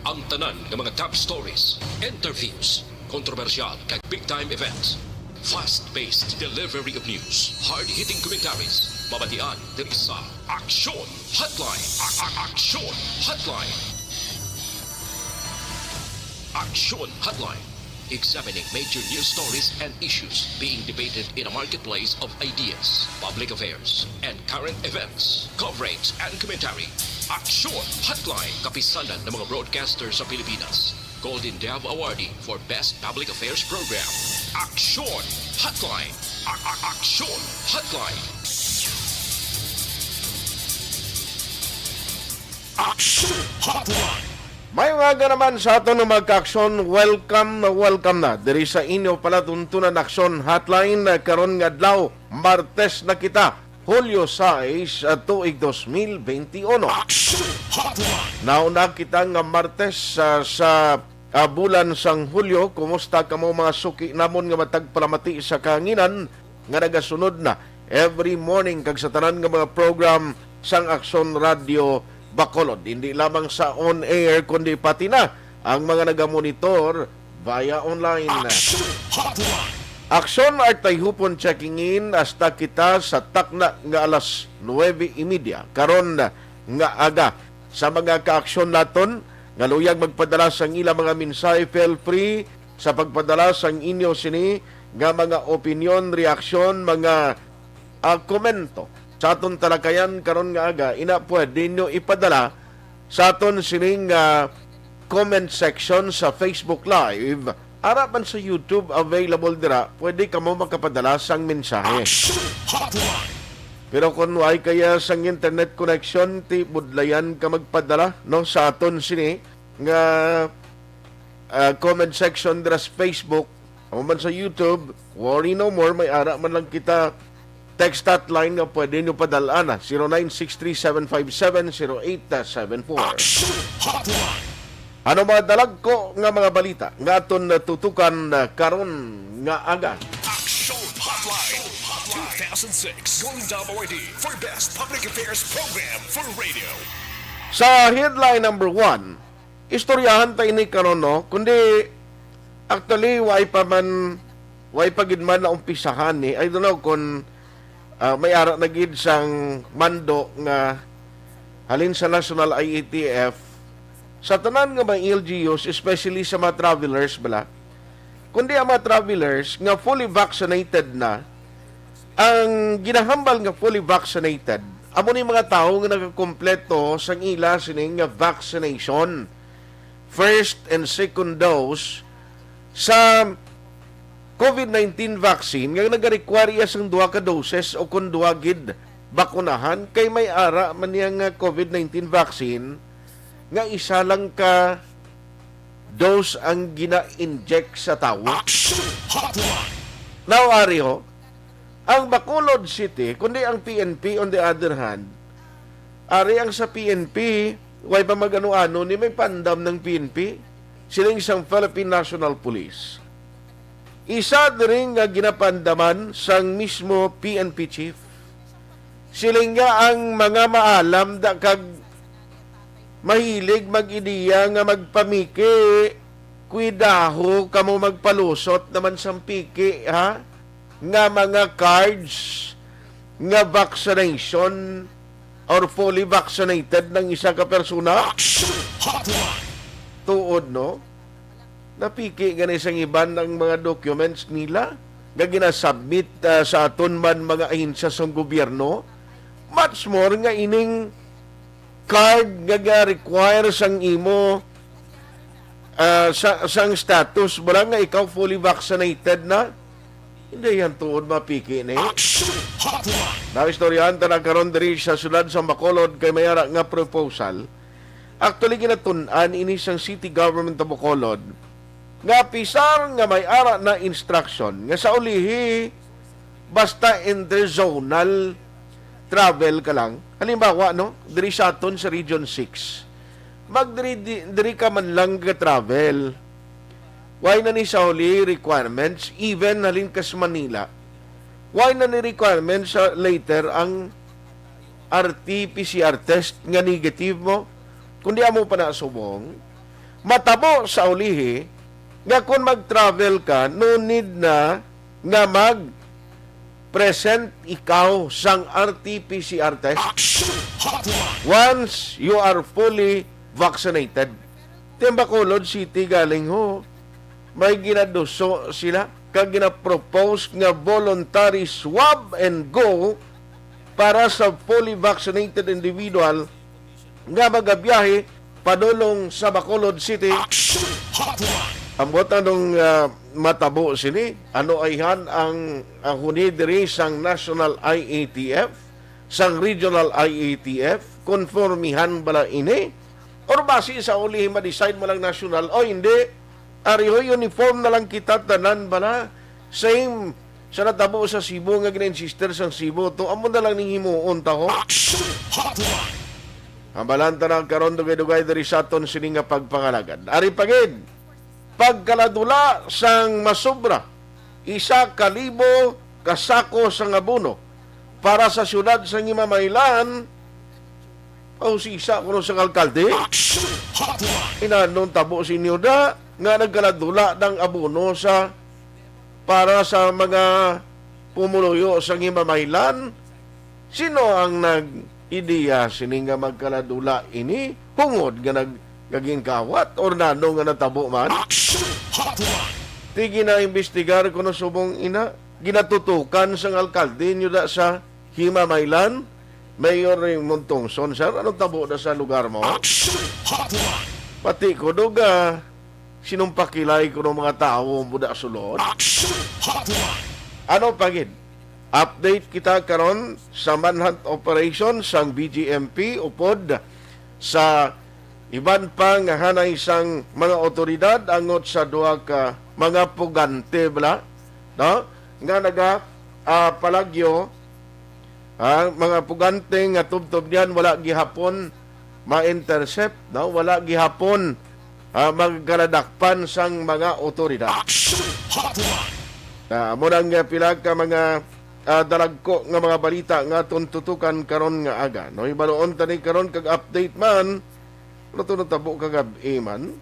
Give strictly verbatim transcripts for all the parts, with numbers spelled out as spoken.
Ang tanan nga mga top stories, interviews, kontrobersyal kag big time events. Fast-paced delivery of news, hard-hitting commentaries, mabatian diri sa Aksyon Hotline. A- a- Aksyon Hotline. Aksyon Hotline. Examining major news stories and issues being debated in a marketplace of ideas, public affairs, and current events. Coverage and commentary. Aksyon Hotline. Kapisanan ng mga broadcaster sa Pilipinas. Golden Dove Awardee for Best Public Affairs Program. Aksyon Hotline. A- a- Aksyon Hotline. Aksyon Hotline. May mga naman sa aton nga magka-aksyon, welcome na welcome na diri sa inyo palatuntunan Aksyon Hotline, eh, karon nga adlaw, Martes na kita, Hulyo sais, ah, tuig dos mil benti uno. Aksyon Hotline. Nauna kita nga Martes, ah, sa, ah, bulan sang Hulyo. Kumusta kamo, mga suki namon nga matag palamati sa kahanginan nga nagasunod na every morning kag sa tanan nga mga program sang Aksyon Radio Bacolod? Hindi lamang sa on air, kundi pati na ang mga nagamonitor via online. Aksyon Hotline. Aksyon Artay Hupon checking in hasta kita sa takna nga alas nuebe y media karon nga aga. Sa mga kaaksyon naton nga luyag magpadala sang ila mga mensahe, feel free sa pagpadala sang inyo sini nga mga opinyon, reaksyon, mga, ah, komento sa aton talakayan karon nga aga. Ina, pwede nyo ipadala sa aton sining, ah, comment section sa Facebook Live. Ara man sa YouTube, available dira, pwede kamo makapadala sang mensahe. Action Hotline. Pero kung way kaya sang internet connection, ti budlayan ka magpadala, no, sa aton sini nga, ah, comment section dira sa Facebook, amo man sa YouTube. Worry no more, may ara man lang kita text hotline nga pwede nyo padal-an, ah, zero nine six three seven five seven zero eight seven four. Action Hotline. Ano mga dalagko nga mga balita nga aton natutukan, ah, karon nga aga? Action Hotline two thousand six Golden Dove Awardee for Best Public Affairs Program for Radio. Sa headline number one, istoryahan ta ini karon, no? Kundi, actually, way pa man, way pa gid man naumpisahan ni. I don't know kung, ah, may ara na gid sang mando nga halin sa National I A T F, sa tanan nga mga L G Us, especially sa mga travelers bala. Kundi ang mga travelers nga fully vaccinated na, ang ginahambal nga fully vaccinated, amo ni mga tawo nga nagakompleto sang ila sining nga vaccination, first and second dose sa COVID nineteen vaccine, nga nagarequire iya sang duha ka doses o kon duha gid bakunahan, kay may ara man niya nga COVID nineteen vaccine nga isa lang ka dose ang gina-inject sa tawo. Action Hotline. Now, ari ho, ang Bacolod City, kundi ang P N P, on the other hand, ari ang sa P N P, way pa mag-ano-ano ni may pandam ng P N P, siling sang Philippine National Police. Isa diri nga ginapandaman sang mismo P N P chief. Siling nga ang mga maalam da kag mahilig mag-ideya nga magpamiki, kuidaho kamo magpalusot naman sang piki, ha? Nga mga cards nga vaccination or fully vaccinated ng isa ka persona? Action Hotline. Tuod, no? Napiki gani sang iban ang mga documents nila nga ginasubmit, ah, sa aton man mga ahensya sang gobyerno. Much more nga ining card nga ga-require sang imo, ah, sa, sang status mo lang nga ikaw fully vaccinated na. Hindi yan tuod mapiki ni. Action Hotline. Naistoryahan ta na karon diri sa siyudad sa Bacolod kay may ara nga proposal. Actually, ginatun-an ini sang City Government of Bacolod nga pisar nga may ara na instruction nga sa ulihi basta interzonal travel ka lang. Halimbawa, no, diri sa aton sa Region six, magdiri di, diri ka man lang ga-travel. Why na ni sa huli requirements, even halin ka sa Manila? Why na ni requirements sa later ang R T P C R test nga negative mo? Kundi amo pa na subong, Matabo sa ulihi nga kung mag-travel ka, no need na nga mag-present ikaw sang R T P C R test. Action Hotline. Once you are fully vaccinated. Ti ang Bacolod City galing, ho, may ginaduso sila kag ginapropose nga voluntary swab and go para sa fully vaccinated individual nga magabiyahe padulong sa Bacolod City. Action Hotline. Ambot anong, ah, matabo sini? Ano ayhan ang, ah, huni diri sang National I A T F, sang Regional I A T F? Konformihan bala ini? Or basi sa ulihi ma-decide mo lang national, o hindi, ariho uniform na lang kita tanan bala? Same sa natabo sa Cebu nga gina-insister sang Cebu, to amo na lang ning himuon ta, ho. Action Hotline. Hambalan ta na karon dugay-dugay diri sa aton sini nga pagpangalagad. Ari pa gid, pagkaladula sang masobra, isa ka libo ka sako sang abono para sa siyudad sang Himamaylan. Pausisa kuno sang alkalde. Action Hotline. Inanong tabo sa inyo da nga nagkaladula ang abono sa, para sa mga pumuluyo sang Himamaylan? Sino ang nag-ideya sini nga magkaladula ini? Hungod nga nag-, nagingkawat or nano nga natabo man? Action Hotline. Ti ginaimbestigar kuno subong ina, ginatutukan sang alkalde inyo da sa Himamaylan, Mayor Raymond Tongson, sir, anong tabo na sa lugar mo? Action Hotline. Pati ko, dog, ah, sinumpakilay ko ng mga tao mo da sulod. Action Hotline. Ano pa gid? Update kita karon sa manhunt operation sang B G M P upod sa iban pa nga hanay sang mga otoridad angot sa duha ka mga pugante bala, no, nga naga, ah, palagyo, ah, mga pugante nga tubtob niyan wala gihapon ma-intercept, no, wala gihapon, ah, magkaladakpan sang mga otoridad. Action Hotline. Ah, amo nang, ah, pila ka mga, ah, dalagko nga mga balita nga aton tutukan karon nga aga, no? Hibaluon tani karon kag update man, ano to natabo kagab-i man?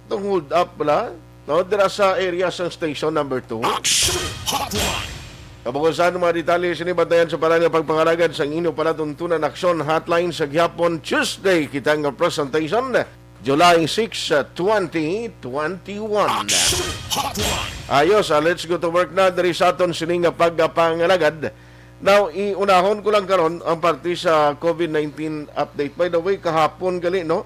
Itong hold up bala, no? Dira sa area sang station number two. Action Hotline. Kabukusan, mga detalye sini bantayan sa panahon nga pagpangalagad sang inyo palatuntunan aksyon hotline sa gihapon Tuesday. Kita nga presentation, July six, uh, twenty twenty-one. Action Hotline. Ayos, ah, let's go to work na diri sa aton sini nga pagpangalagad. Now, iunahon ko lang karon ang parte sa COVID nineteen update. By the way, kahapon gali, no?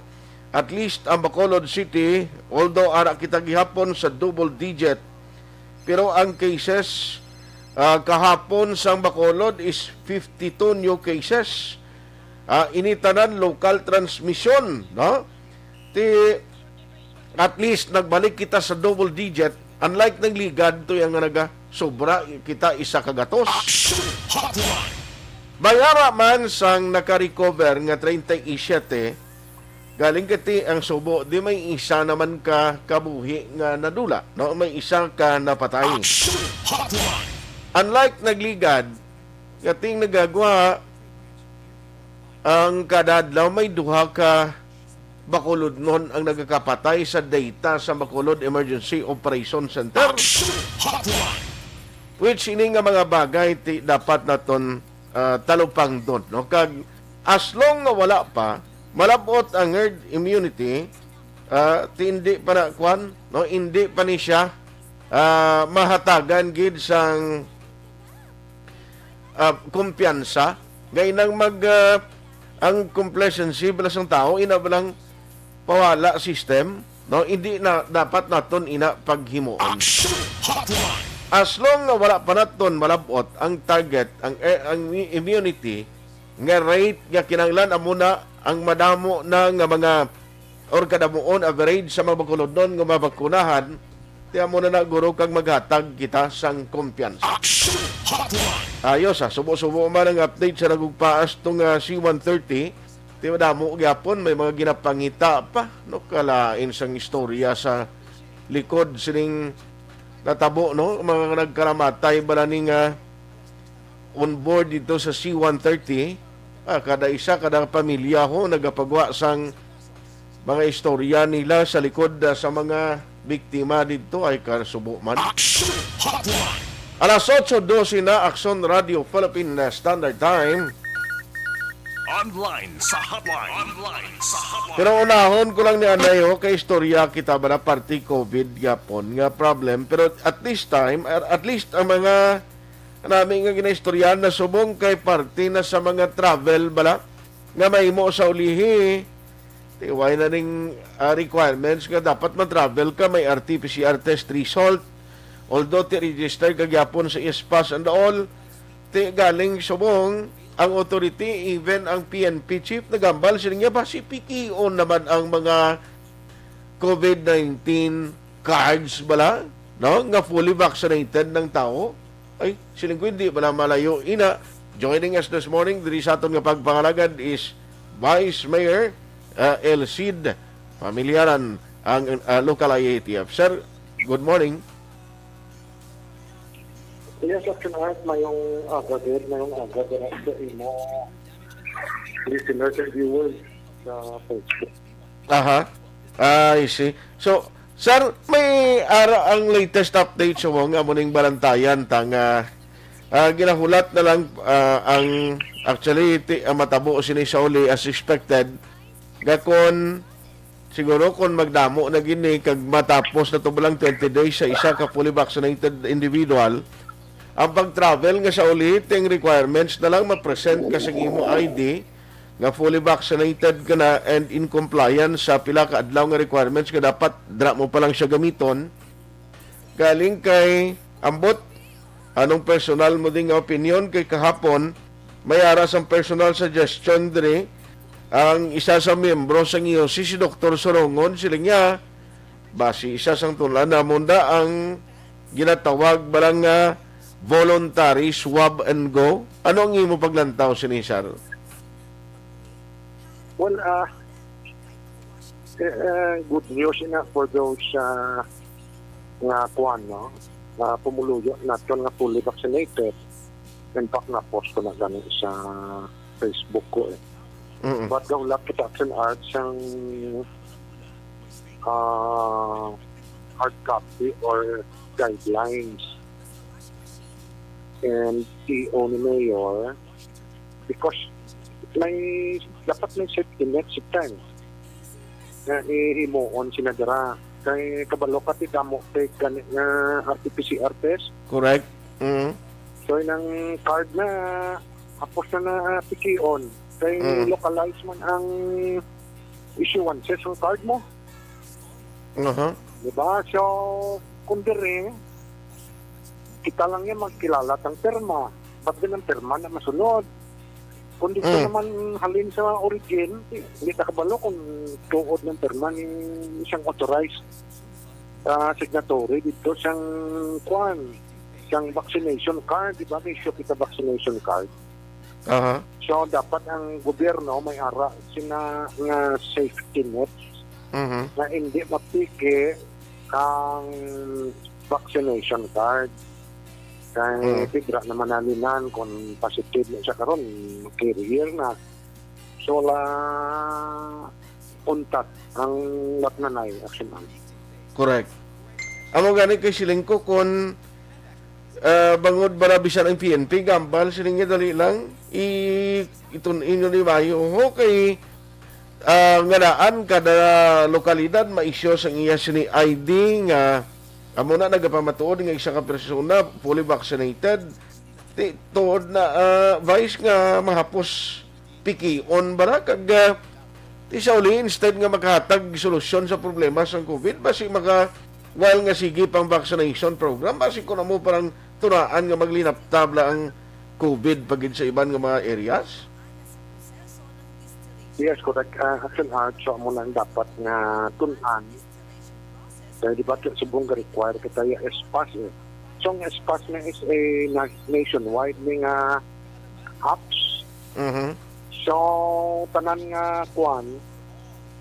At least ang Bacolod City, although ara kita gihapon sa double digit, pero ang cases, ah, kahapon sang Bacolod is fifty-two new cases. Ah, ini tanan local transmission, no? Ti, at least nagbalik kita sa double digit, unlike ng Ligad to yang nga nagasobra kita isa ka gatos. Action Hotline. May ara man sang naka-recover nga treinta y siete, galing kati ang subo, di may isa naman ka kabuhi nga nadula, no? May isa ka napatay. Action Hotline. Unlike nagligad, kating nagagwa, ang kada adlaw may duha ka Bacolodnon ang nagakapatay sa data sa Bacolod Emergency Operation Center. Action Hotline. Which ini nga mga bagay ti dapat naton, ah, talupangdon, no? Kag as long nga wala pa malab-ot ang herd immunity, ah, ti hindi pa na, kwan, no? Hindi pa ni siya, ah, mahatagan gid sang, ah, kumpiyansa. Kay nang mag, ah, ang complacency bala sang tao, ina ba lang pawala system, no? Hindi na dapat naton ina paghimuon. Action Hotline. As long nga wala pa naton malab-ot ang target, ang, eh, ang immunity nga rate nga kinahanglan, amo na ang madamo na nga mga or kadamuon average sa mga Bacolodnon nga mabakunahan, ti amo na na guro kag maghatag kita sang kumpiyansa. Action Hotline. Ayos, ah, subo-subo man ang update sa nagugpaas tong, ah, C one thirty. Ti madamo gyapon, may mga ginapangita pa, no, kalain sang istorya sa likod sining natabo, no, mga nagkaramatay bala ni nga on board dito sa C one thirty. Ah, kada isa, kada pamilya ho nagapagwa sang mga istorya nila sa likod, ah, sa mga biktima didto ay kasubo man. Action Hotline. Alas otso dose na, Aksyon Radio Philippine Standard Time. Online sa hotline. Online sa hotline. Pero unahon ko lang ni anay, oh, kay istorya kita ba na party COVID gyapon nga problem. Pero at this time, at at least ang mga nami nga ginaistoryahan na subong kay party na sa mga travel bala nga mahimo sa ulihi. Tiway na ning, ah, requirements nga dapat man travel ka, may R T P C R test result. Although ti register ka gyapon sa S PAS and all, ti galing subong ang authority, even ang P N P chief, nagambal sila nga basi pikion naman ang mga COVID nineteen cards bala, no? Nga fully vaccinated ng tao. Ay, siling ko, hindi bala malayo ina. Joining us this morning, diri sa aton nga pagpangalagad is Vice Mayor, uh, El Cid Familiaran, ang, uh, local I A T F. Sir, good morning. Yes, Action Art, mayong aga din, mayong aga din sa imo listeners and viewers sa Facebook. Aha. Ah, I see. So, sir, may ara ang latest update sa mo nga mo ning balantayan ta nga, ah, ginahulat na lang, ah, ang actually ti, ang matabo sini sa uli as expected. Gakon siguro kung magdamo na gini kag matapos na to lang twenty days sa isa ka fully vaccinated individual, ang pag-travel nga sa uli, ting requirements na lang, ma-present ka sa imo I D nga fully vaccinated ka na and in compliance sa pila ka adlaw nga requirements nga dapat dra mo pa lang siya gamiton. Galing kay ambot, anong personal mo ding opinion kay kahapon, may ara sang personal suggestion diri ang isa sa miyembro sa ngiyos, si, si Doktor Sorongon, sila niya, basi isa sang tulan namon da ang ginatawag ba lang nga voluntary swab and go? Ano ang imo paglantaw sini, sir? Well, ah, eh, eh, good news na for those, ah, nga kwan, no? Nga pumuluyo naton nga fully vaccinated. In fact, na-post ko na gani sa Facebook ko, eh. Mm-mm. But gahulat kita, Action Art, sang, ah, hard copy or guidelines. And E O ni Mayor, because may, dapat may safety net sa time nga ihimuon sila dira. Kay kabalo ka ti damo kay gani nga R T P C R test. Correct. Mm. So, inang card na, tapos na na pikion. Kay Mm. localized man ang issuances ng card mo. Aha. Di ba? So, kung diri, kita lang yan magkilala tang pirma. Ba't din ang pirma na masunod? Kung dito Mm. naman halin sa origin, hindi ta kabalo kung tuod ng pirma ni isang authorized, ah, signatory dito siyang kwan, siyang vaccination card, di ba? May issue kita vaccination card. Aha. So, dapat ang gobyerno may ara sina nga safety nets Mhm. nga hindi mapiki ang vaccination card. Kay Mm. pidra naman nalinan kung positive na siya karon, carrier na. So, wala untat ang watnanay, Action Art. Correct. Amo gani kay siling ko, kun, ah, bangod ba na bisan ang P N P, gambal, siling niya, dali lang, i-, itun-in nyo ni Mayo. Ho, kay, ah, nganaan kada lokalidad, ma-issue sang iya sini I D nga, amo na nagapamatuod nga isa ka persona, fully vaccinated. Ti, tuod na, ah, Vice, nga mahapos pikion ba na? Kag, ah, ti sa uli, instead nga makahatag solusyon sa problema sang COVID, basi maka, while nga sige pang vaccination program, basi kung amo parang tunaan nga maglinaptab la ang COVID pa gid sa iban nga mga areas? Yes, correct. Ah, Action Art, so amo nang dapat nga tun-an. Kaya di ba, subong ga-require kita ya S PAS, eh. So, ang S PAS na is a na-, nationwide ni nga apps. Mhm. So, tanan nga kwan,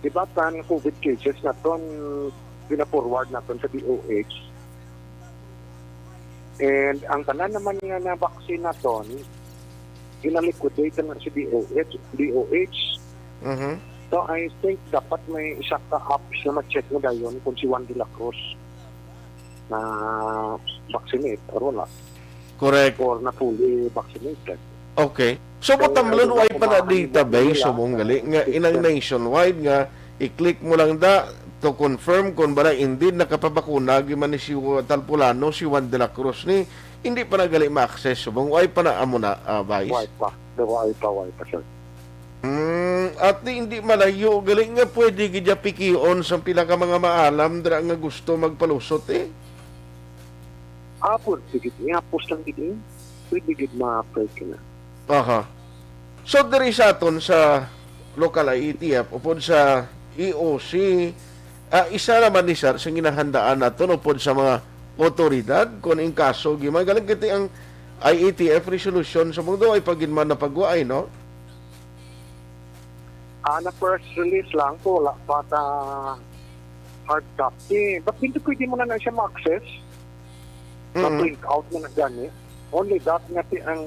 di ba, tan COVID cases naton, gina-forward naton sa D O H. And ang tanan naman nga na-vaccine naton, gina-liquidate na sa D O H, D O H. Mhm. So, I think dapat may isa ka apps na ma-check mo dayon kung si Juan de la Cruz na vaccinate or wala. Correct. Or na fully vaccinated. Okay. So, so, matamlon, wala pa na database mo gali nga inang nationwide nga i-click mo lang da to confirm kung bala indeed nakapabakuna gyud man ni si Talpulano, si Juan de la Cruz ni, hindi pa na gali ma-access subong way pa na amo na, ah, Vice. Way pa. Way pa, way pa, sir. Mm, at di, hindi malayo gali nga pwede gid ya pikion sa pila ka mga maalam dira nga gusto magpalusot, eh. Ah, pwede gid. Ihapos lang gid, eh. Pwede gid ma-apply ka na. Aha. So, diri sa aton sa local I E T F, upod sa E O C, ah, isa naman ni, sir, sa ginahandaan naton upod sa mga otoridad, kung in kaso, gimagaling kiti ang I E T F resolution sa mundo ay pagin man napagwaay, no? Ah, na press release lang po, wala pa ta hard copy. But hindi pwede mo na na siya ma-access. Mm-mm. Na-print out mo na gani. Only that nga ti ang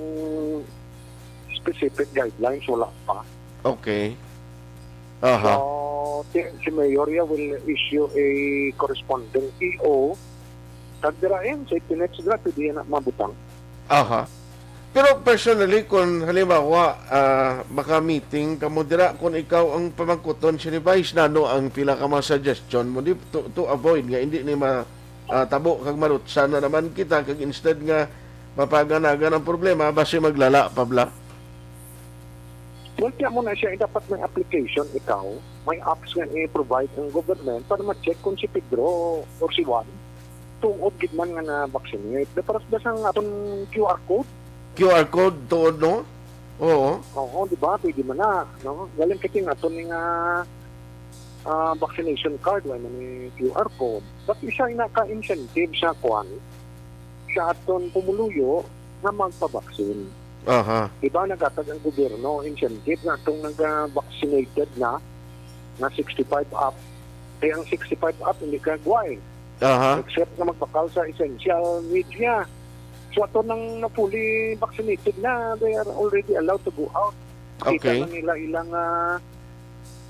specific guidelines, wala pa. Okay. Aha. So, ti-, si Mayor ya will issue a corresponding P O. Tag dira yan, sa itinets dira, pwede yan na mabutang. Aha. Pero personally, kung halimbawa, ah, maka-meeting kamo dira, kung ikaw ang pamangkuton si Vice, nano ang pila ka mga suggestion mo di, to, to avoid nga hindi ni ma-, ah, tabo kag malutsan na naman kita, kag instead nga mapaganagan ang problema, basi maglala pa bala? Well, kaya mo na siya, eh, dapat may application ikaw, may apps nga i-provide ang government para ma-check kung si Pedro or si Juan tuod gid man nga na-vaccinate. Pero sa sang aton Q R code. Q R code tuod, no? Oo. Oo, di ba? Pwede man na, no? Galing ka ting aton nga, ah, vaccination card, wala man ni Q R code. But isa ina ka incentive sa kwan, sa aton pumuluyo nga magpabaksin. Aha. Di ba, nagatag ang gobyerno incentive nga atong nag-vaccinated na, nga sixty-five up. Kaya ang sixty-five up, hindi ka gway. Aha. Except nga magbakal sa essential needs niya. So, ato nang na fully vaccinated na, they are already allowed to go out. Kita Okay. na nila ilang, ah,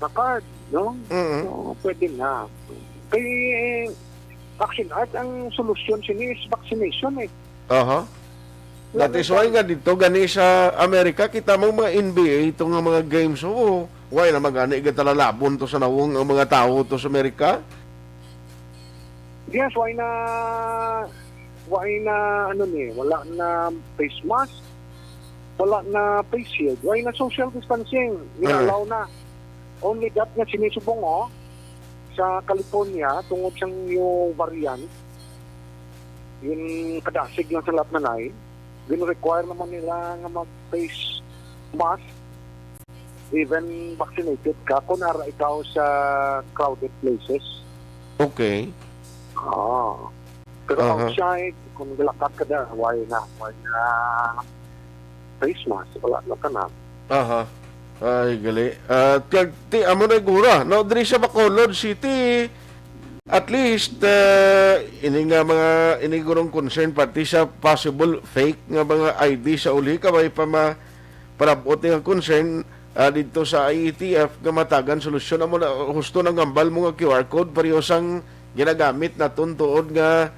na card, no? Mm. So, pwede na. Kay, eh, Action Art, ang solusyon sini is vaccination, eh. Aha. That is why nga dito gani sa Amerika, kita mo mga N B A, ito nga mga games, oo. Why na magani gatalalabon to sa nawong ang mga tao to sa Amerika? Yes, why na, why na, ano ni, wala na face mask, wala na face shield, why na social distancing, Ano? ginalaw na. Only that nga sinisubong, oh, sa California, tungod sa new variant, yung kadasig lang sa lahat na nai, gin-require naman nila nga mag-face mask, even vaccinated ka, kung ara ikaw sa crowded places. Okay. Ah. Pero Aha. outside, kung galakat ka na, why na, why na face mask, wala na ka na. Aha. Ay, gali. At kag, ti, amo na gura, no? Diri sa Bacolod City, at least, eh, ini nga mga, ini gurong concern, pati sa possible fake nga mga I D sa uli, kabay pa ma-, palabot nga concern, ah, dito sa I E T F nga matagan solusyon. Amo na, husto nang hambal mo nga Q R code, pareho sang ginagamit naton tuod nga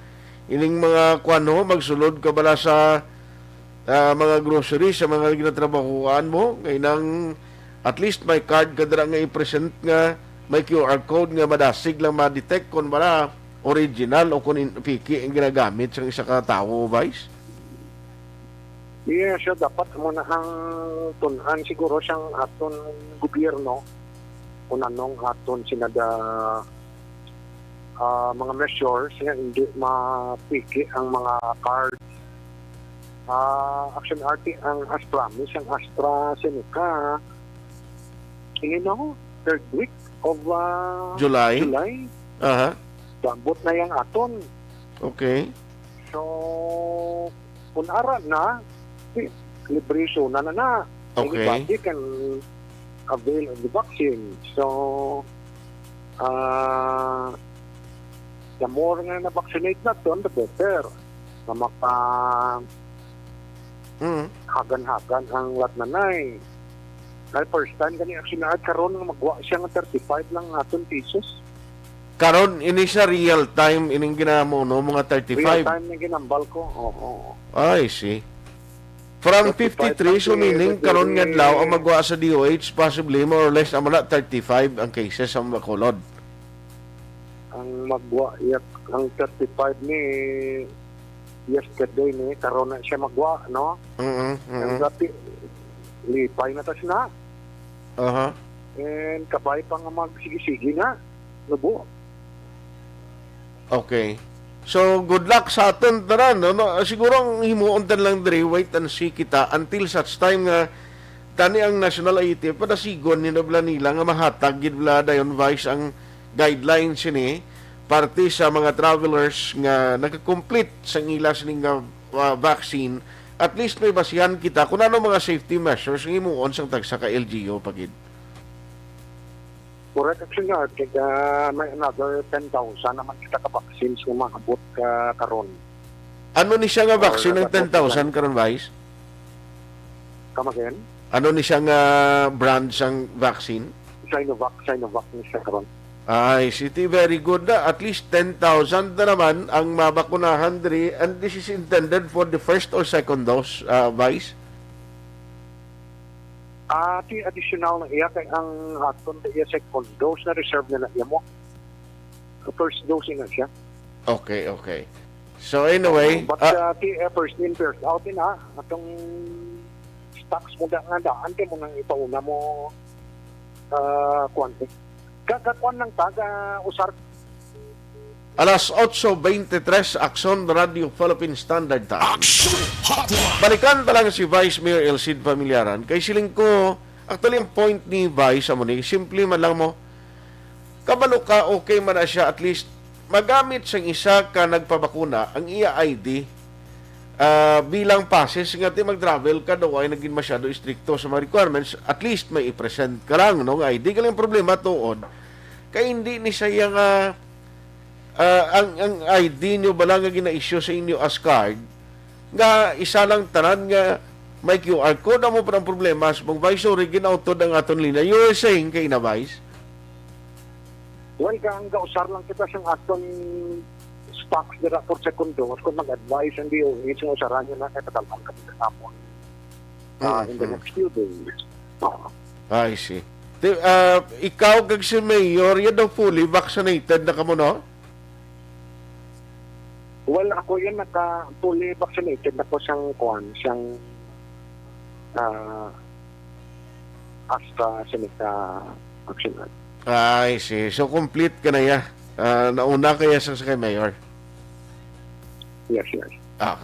ining mga kwan, ho, magsulod ka bala sa, ah, mga grocery, sa mga ginatrabahuan mo, kay nang at least may card ka dira nga i-present nga may Q R code nga madasig lang ma-detect kung bala original o kung in-, piki ang ginagamit sang isa ka tawo, Vice? Yes, so dapat mo na ang tun-an siguro sang aton gobyerno kung anong aton sinada, ah, mga measures nga hindi mapiki ang mga card. Ah, Action Arte ang Astra, ang AstraZeneca. Ini, no? Third week of, ah, July? July. Aha. Gambot na yang aton. Okay. So, kung ara na, si-, celebration na na na. Okay. Anybody can avail of the vaccine. So, ah, the more nga na-vaccinate naton, the better. Na maka Mm. hagan-hagan ang latnanay. Ay, first time gani, actually, na karon nga magwa siya nga thirty-five lang aton cases. Karon, ini sa real time, ining ginamo, no, mga Real thirty-five. Time na ginambal ko. Oo. I see. From Thirty-five fifty-three, so lang meaning, karon nga adlaw, ang magwa sa D O H, possibly, more or less, amo na, thirty-five ang cases sa Bacolod. Ang magwa, yak, ang thirty-five ni yesterday ni, karon na siya magwa, no? Mm, mm. Ang dati, lipay na tas na. Aha. And kabay pa nga magsigi-sigi na, nubo. Okay. So, good luck sa aton tanan, no? No, siguro ang himuon tan lang diri, wait and see kita until such time nga tani ang National I A T F, padasigon ni bala nila nga mahatag gid bala dayon, Vice, ang guidelines sini parte sa mga travelers nga nagka-complete sang ila sini nga, ah, vaccine. At least may basihan kita kung ano mga safety measures nga himuon sang tagsa ka L G U pa gid. Correct, actually, nga, kay, ah, may another ten thousand naman kita ka vaccines nga maabot ka karon. Ano ni siya nga Or vaccine ang nagabot na ten thousand lang. Karon, Vice? Come again? Ano ni siya nga brand sang vaccine? Sinovac, Sinovac ni siya karon. Ay, siti, very good na. At least ten thousand na naman ang mabakunahan diri. And this is intended for the first or second dose, ah, Vice? Ah, ti additional na iya kay ang aton ti iya second dose na reserve na na iya mo. First dose na siya. Okay, okay. So anyway, But ah, uh, ti uh, first in, first out na atong stocks mo da nga daan kay mo nang ipauna mo, ah, kuwan, eh. Kagakuan lang ta, ga usar Alas otso beintitres, Aksyon Radio Philippine Standard Time. Aksyon Hotline. Balikan ta lang si Vice Mayor El Cid Familiaran. Kay siling ko, actually, ang point ni Vice, amo ni, simple man lang mo. Kabalo ka, okay man na siya, at least, magamit sang isa ka nagpabakuna ang iya I D. Ah, bilang passes nga ti mag-travel ka daw ay naging masyado istrikto sa mga requirements, at least may i-present ka lang, no, nga I D. Galing problema tuod, kay hindi ni siya nga, ah, ang, ang I D nyo bala nga gina-issue sa inyo as card, nga isa lang tanan nga may Q R code, amo pa ang problema sa mga visory, ginautod ang aton linya. You were saying kay na, Vice? Well, ka ang gausar lang kita sang aton stocks dira for second dose kung mag-advise ang D O H nga usaran niya na kay padalhan kami sa amon, ah, in the Mm-hmm. next few days. I see. Ti-, ah, ikaw kag si Mayor, yan daw fully vaccinated na kamo, no? Well, ako yun, naka fully vaccinated ako sang kuan, sang, ah, AstraZeneca vaccine. I see. So, complete ka na ya. Ah, nauna kaya sa, sa kay Mayor? Yes, yes. Ah.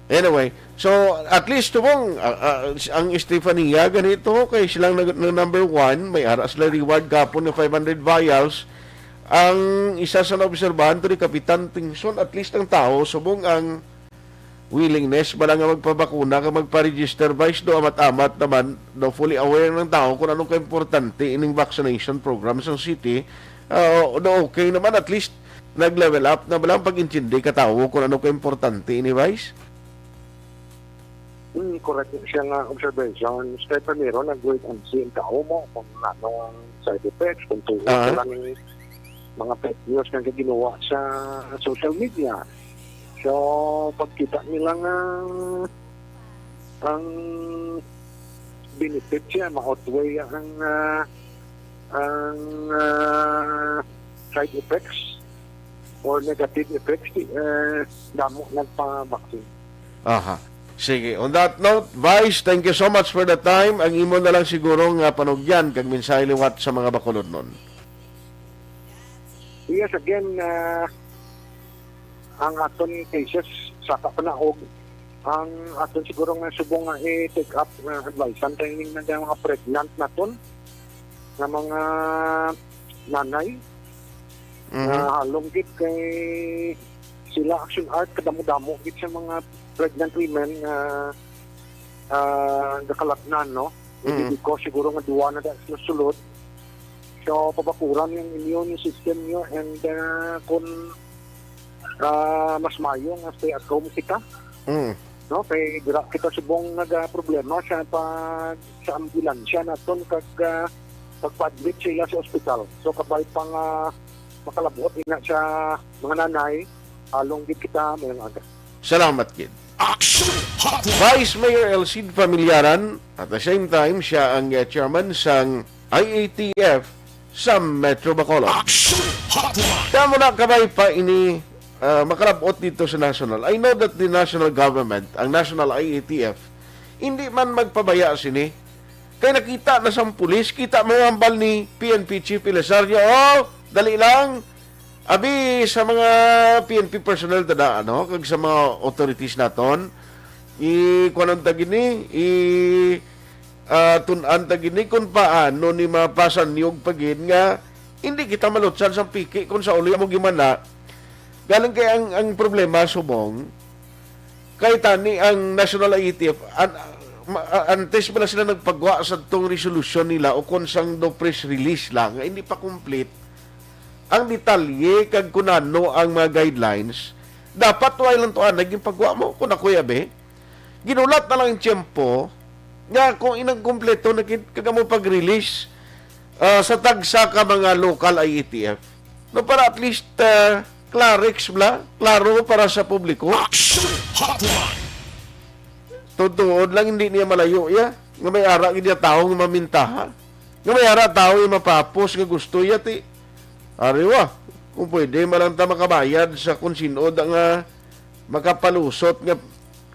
Anyway, so at least tubong, ah, ah, ang Estefania ganito kay silang nag-, nag-, number one, may ara sila reward gapon nga five hundred vials. Ang isa sa naobserbahan to ni Kapitan Tingson, at least ang tao subong ang willingness bala nga magpabakuna kag magpa-register, Vice, do amat-amat naman, do fully aware ng tao kung ano kaimportante ining vaccination program sa city. Ah, do okay naman, at least nag-level up na bala ang pag-intindi ka tawo kung ano kaimportante ini, Vice? Hmm, correct siya nga observation. Kay primero, nag-wait and see ang tao mo kung ano ang side effects, kung tuo Ah. sila ni mga fake news nga ginawa sa social media. So, pagkita nila nga ang benefit siya, ma-outweigh ang, ah, ang, ah, side effects or negative effects, eh, damo nagpa-vaccine. Aha. Sige. On that note, Vice, thank you so much for the time. Ang imo na lang siguro nga panugyan kag mensahe liwat sa mga Bacolodnon. Yes, again, ah, ang aton cases sa kapanaog, ang aton siguro nga subong nga i-take up nga advice, ang training na nga mga pregnant naton, nga mga nanay, Mhm. nga halong gid kay sila action art, kadamo-damo gid sa mga pregnant women nga, ah, gakalatnan, no? Mhm. Hindi ko siguro nga duwa na da sila sulod. So, pabakuran yung immune system nyo and, ah, kung, ah, mas mayo nga stay at home kita. Mm. no? Kay dira kita subong nagaproblema sa pag, sa ambulansya naton kag, ah, pagpa-admit sila sa ospital. So, kabay pa nga makalabot ina sa mga nanay, along gid kita may aga. Salamat gid. Action Hotline. Vice Mayor Elcid Familiaran, at the same time, siya ang, uh, chairman sang I A T F sa Metro Bacolod. Action Hotline. Kamo na kabay pa ini, uh, makalabot dito sa national. I know that the national government, ang national I A T F, hindi man magpabaya sini. Kay nakita na sang pulis, kita mo ang hambal ni P N P Chief Elizario, "Oh, dali lang." Abi sa mga P N P personnel tada, ano, kag sa mga authorities naton, i-kuanon ta gini, i, ah, tun-an ta gini kung paano ni mapasan niyog pa gid nga hindi kita malutsan sa piki kung sa uli mo gimana. Galing kay ang, ang problema subong, kay tani ang National I A T F, an-, ma-, a-, antes pa na sila nagpagwa sa tong resolusyon nila o kon sang do press release lang, nga hindi pa complete ang detalye kag kun ano ang mga guidelines, dapat wala lang to anay ginpagwa mo, kung ako'y abi. Ginulat na lang ang tiyempo nga kung inang kompleto na gid kag amo pag-release, ah, sa tagsa ka mga local I A T F. No, para at least, ah, clarex bla, klaro para sa publiko. Action Hotline. Tuod-tuod lang, hindi niya malayo ya. Nga may ara gid ya tawo nga mamintaha. Nga may ara tawo nga mapapos nga gusto ya, ti. Ariwa, kung pwede, malang ta makabayad sa kung sino da nga makapalusot nga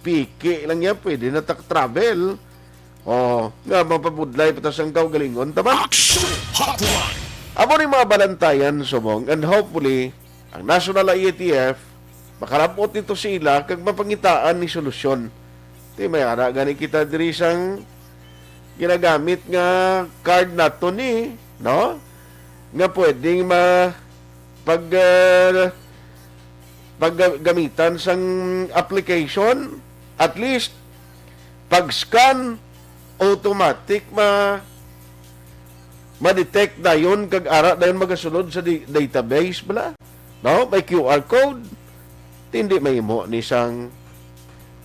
piki lang ya, pwede na tak travel. Oh, nga mapabudlay pa ta sang kaugalingon, tama? Action Hotline. Amo ni mga balantayan, subong, and hopefully, ang National I A T F, makalabot nito sa ila kag mapangitaan ni solusyon. Ti may ara gani kita diri sang ginagamit nga card nato ni, no? Nga pwedeng ma-, pag, ah, paggamitan sang application, at least pag-scan, automatic ma-, ma-detect dayon kag ara dayon magasulod sa di-, database bala. No? May Q R code. Hindi mahimo ni sang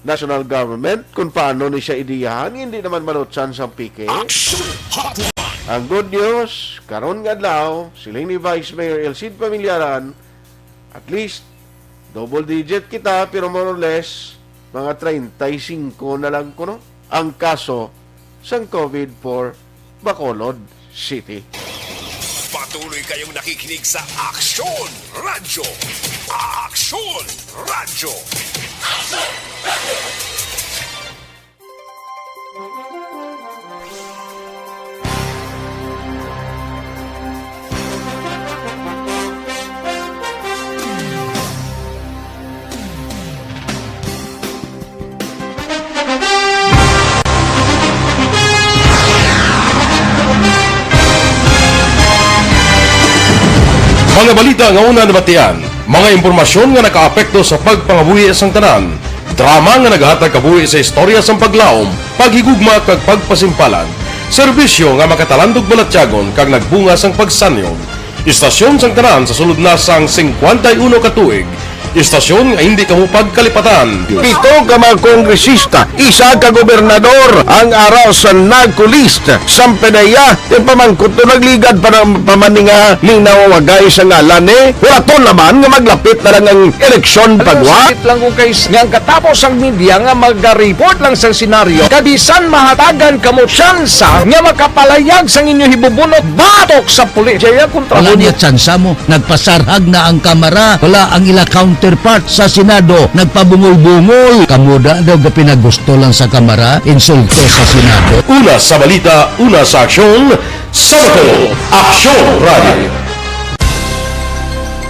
national government kung paano ni siya idiyahan, hindi naman malutsan sang piki. Action Hotline. Ang good news, karon nga adlaw, siling ni Vice Mayor Elcid Familiaran, at least, double digit kita, pero more or less, mga treinta y cinco na lang kuno ang kaso sang COVID for Bacolod City. Patuloy kayong nakikinig sa Aksyon Radyo. Aksyon Radyo. Mga balita nga una nabatian, mga impormasyon nga nakaapekto sa pagpangabuhi sang tanan, drama nga naghatag kabuhi sa istorya sang paglaom, paghigugma kag pagpasimpalan, serbisyo nga makatalandog balatyagon kag nagbunga sang pagsanyog. Istasyon sang tanan sa sulod na sang singkwenta y uno ka tuig. Istasyon nga hindi kamo pagkalipatan. Pito ka mga kongresista, isa ka gobernador ang ara sa NAGCO list. Sang PDEA, ti pamangkot to nagligad pa ng pamaninga ning nawawagay sa ngalan ni. Wala to naman nga maglapit na lang ang eleksyon pagwa. Sakit lang kung kay nga ang katapos ang media nga magareport lang sa senaryo. Kabisan mahatagan kamo tsansa nga makapalayag sang inyo hibubunot batok sa pulis. Jaya kontra Wala mo. Niya tsansa mo. Nagpasarhag na ang Kamara. Wala ang ila counterpart sa Senado. Nagpabungol-bungol. Kamo da daw gapinagusto lang sa Kamara. Insulto sa Senado. Una sa balita, una sa aksyon, sa Bacolod, Aksyon Radio.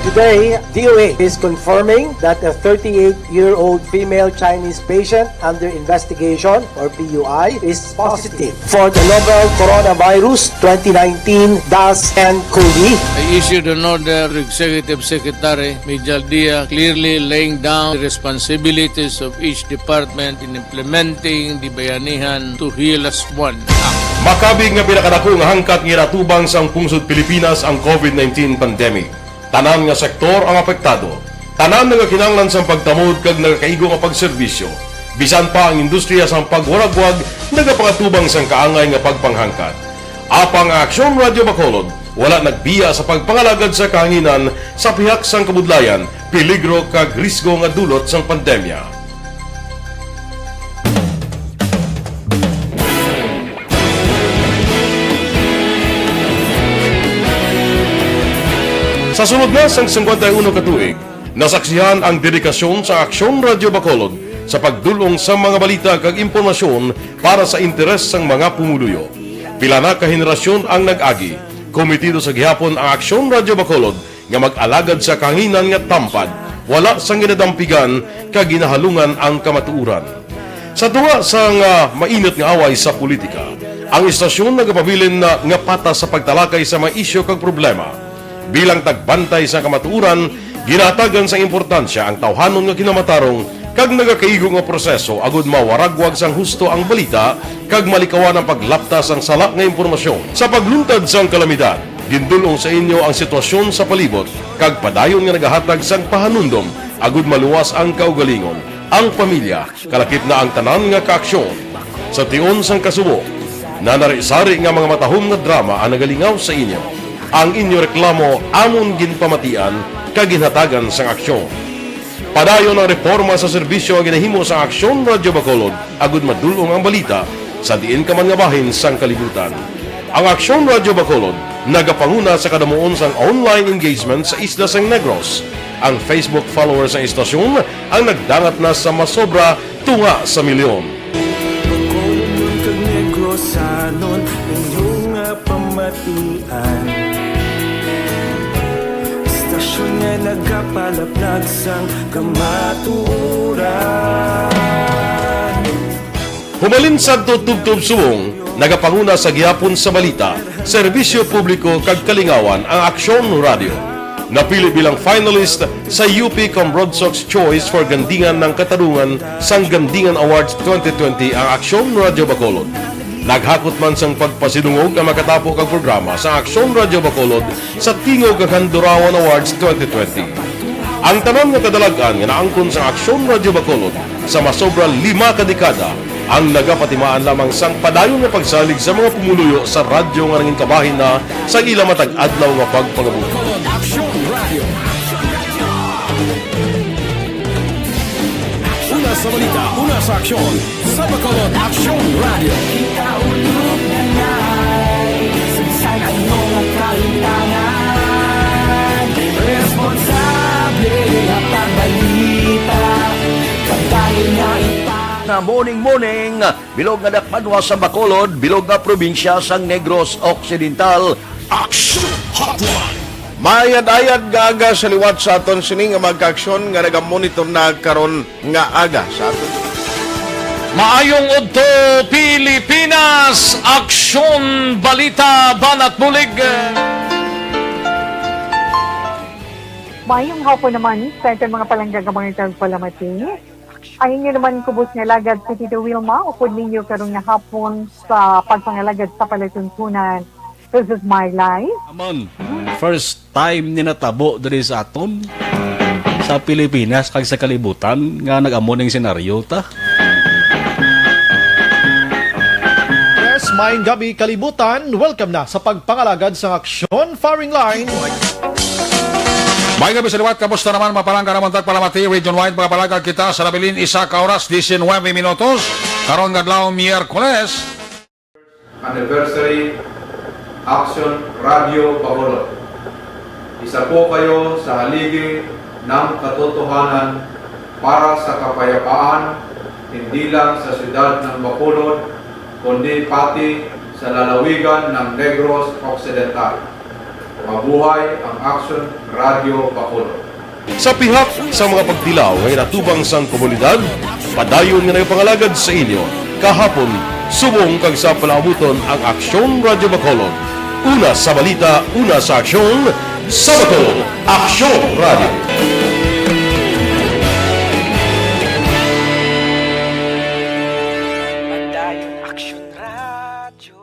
Today, D O A is confirming that a thirty-eight-year-old female Chinese patient under investigation, or P U I, is positive for the novel coronavirus twenty nineteen dash ten COVID. I issued an order to Executive Secretary Mijal Dia, clearly laying down the responsibilities of each department in implementing the Bayanihan to Heal Us One Act. Makabig nga pinakadako nga hangkat nga ginatubang sang pungsod Pilipinas ang COVID nineteen pandemic. Tanan nga sektor ang apektado. Tanan nga kinahanglan sang pagtamod kag nagakaigo nga pagserbisyo. Bisan pa ang industriya sang pagwaragwag nagapangatubang sang kaangay nga pagpanghangkat. Apang ang Aksyon Radyo Bacolod wala nagbiya sa pagpangalagad sa kahanginan sa pihak sang kabudlayan, peligro kag risgo nga dulot sang pandemya. Sa sulod na sang singkwenta y uno ka tuig, nasaksihan ang dedikasyon sa Aksyon Radyo Bacolod sa pagdul-ong sa mga balita kag impormasyon para sa interes sang mga pumuluyo. Pila na ka henerasyon ang nag-agi. Komitido sa gihapon ang Aksyon Radyo Bacolod nga mag-alagad sa kahanginan nga tampad, wala sang ginadampigan kag ginahalungan ang kamatuoran. Sa tunga sang, ah, mainit nga away sa politika, ang istasyon nagapabilin na nga patas sa pagtalakay sa mga isyu kag problema. Bilang tagbantay sa kamatuoran, ginahatagan sang importansya ang tawhanon nga kinamatarong kag nagakaigo nga proseso agud mawaragwag sang husto ang balita kag malikawan ang paglapta sang sala nga impormasyon. Sa pagluntad sang kalamidad, gindul-ong sa inyo ang sitwasyon sa palibot kag padayon nga nagahatag sang pahanumdom agud maluwas ang kaugalingon, ang pamilya, kalakip na ang tanan nga kaaksyon. Sa tion sang kasubo, nanari-sari nga mga matahom nga drama ang nagalingaw sa inyo. Ang inyo reklamo amon ginpamatian kag ginhatagan sang aksyon. Padayon ang reporma sa serbisyo nga ginahimo sa Aksyon Radyo Bacolod agud madul-ong ang balita sa diin ka man nga bahin sang kalibutan. Ang Aksyon Radyo Bacolod nagapanguna sa kadamuon sang online engagement sa isla sang Negros. Ang Facebook followers sang istasyon ang nagdangat na sa masobra tunga sa milyon. Bacolod kag Negrosanon, inyo nga pamatian. Istasyon nga nagapalaplag sang kamatuoran. Humalin sadto tubtob subong, nagapanguna sa gihapon sa balita, serbisyo publiko kag kalingawan ang Aksyon Radyo. Napili bilang finalist sa U P Cambrodsoc's Choice for Gandingan ng Katarungan sang Gandingan Awards twenty twenty ang Aksyon Radyo Bacolod. Naghakot man sang pagpasidungog ang makatapo kag programa sa Aksyon Radyo Bacolod sa Tingog kag Handurawan Awards twenty twenty. Ang tanan nga kadalag-an nga naangkon sa Aksyon Radyo Bacolod sa masobra lima ka dekada ang nagapatimaan lamang sang padayon nga pagsalig sa mga pumuluyo sa radyo nga nangin kabahin na sa ila matag adlaw nga pagpangabuhi. Aksyon Radyo. Una sa balita, una sa aksyon, sa Bacolod Aksyon Radyo. Kita ulog na ngay, sagsag ang mga kalintangan. Responsable ang pagbalita, kabayan nga ipa- Na morning, morning. Bilog nga dakpanwa sa Bacolod, bilog nga probinsya sang Negros Occidental. Action Hotline. Maayad-ayad nga aga sa liwat sa aton sini nga mga kaaksyon nga nagamonitor na karon nga aga sa aton. Maayong udto, Pilipinas! Aksyon, balita, banat bulig. Maayong hapon naman sa aton mga palangga nga mga tagpalamati. Ang inyo naman kubos nga alagad si Tito Wilma, upod ninyo karon nga hapon sa pagpangalagad sa palatuntunan. This is my life. Amon, first time ni natabo diri sa aton, sa Pilipinas, kag sa kalibutan, nga nag-amo ning senaryo ta. Yes, maayong gabi, kalibutan. Welcome na sa pagpangalagad sa Aksyon Firing Line. May gabi sa liwat, kamusta naman, mga palangga namon tagpalamati? Region wide, mga palangga kita sa nabilin, isa ka oras, diecinuebe minutos. Karon nga adlaw, Miyerkules. Anniversary, Action Radio Bacolod. Isa po kayo sa haligi ng katotohanan para sa kapayapaan, hindi lang sa siyudad ng Bacolod, kundi pati sa lalawigan ng Negros Occidental. Mabuhay ang Action Radio Bacolod. Sa pihak sa mga pagtilaw nga ginatubang sang komunidad, padayon nga nagapangalagad sa inyo kahapon, subong kag sa palaabuton ang Aksyon Radyo Bacolod. Una sa balita, una sa aksyon, sa Bacolod, Aksyon Radyo. Padayon Aksyon Radyo.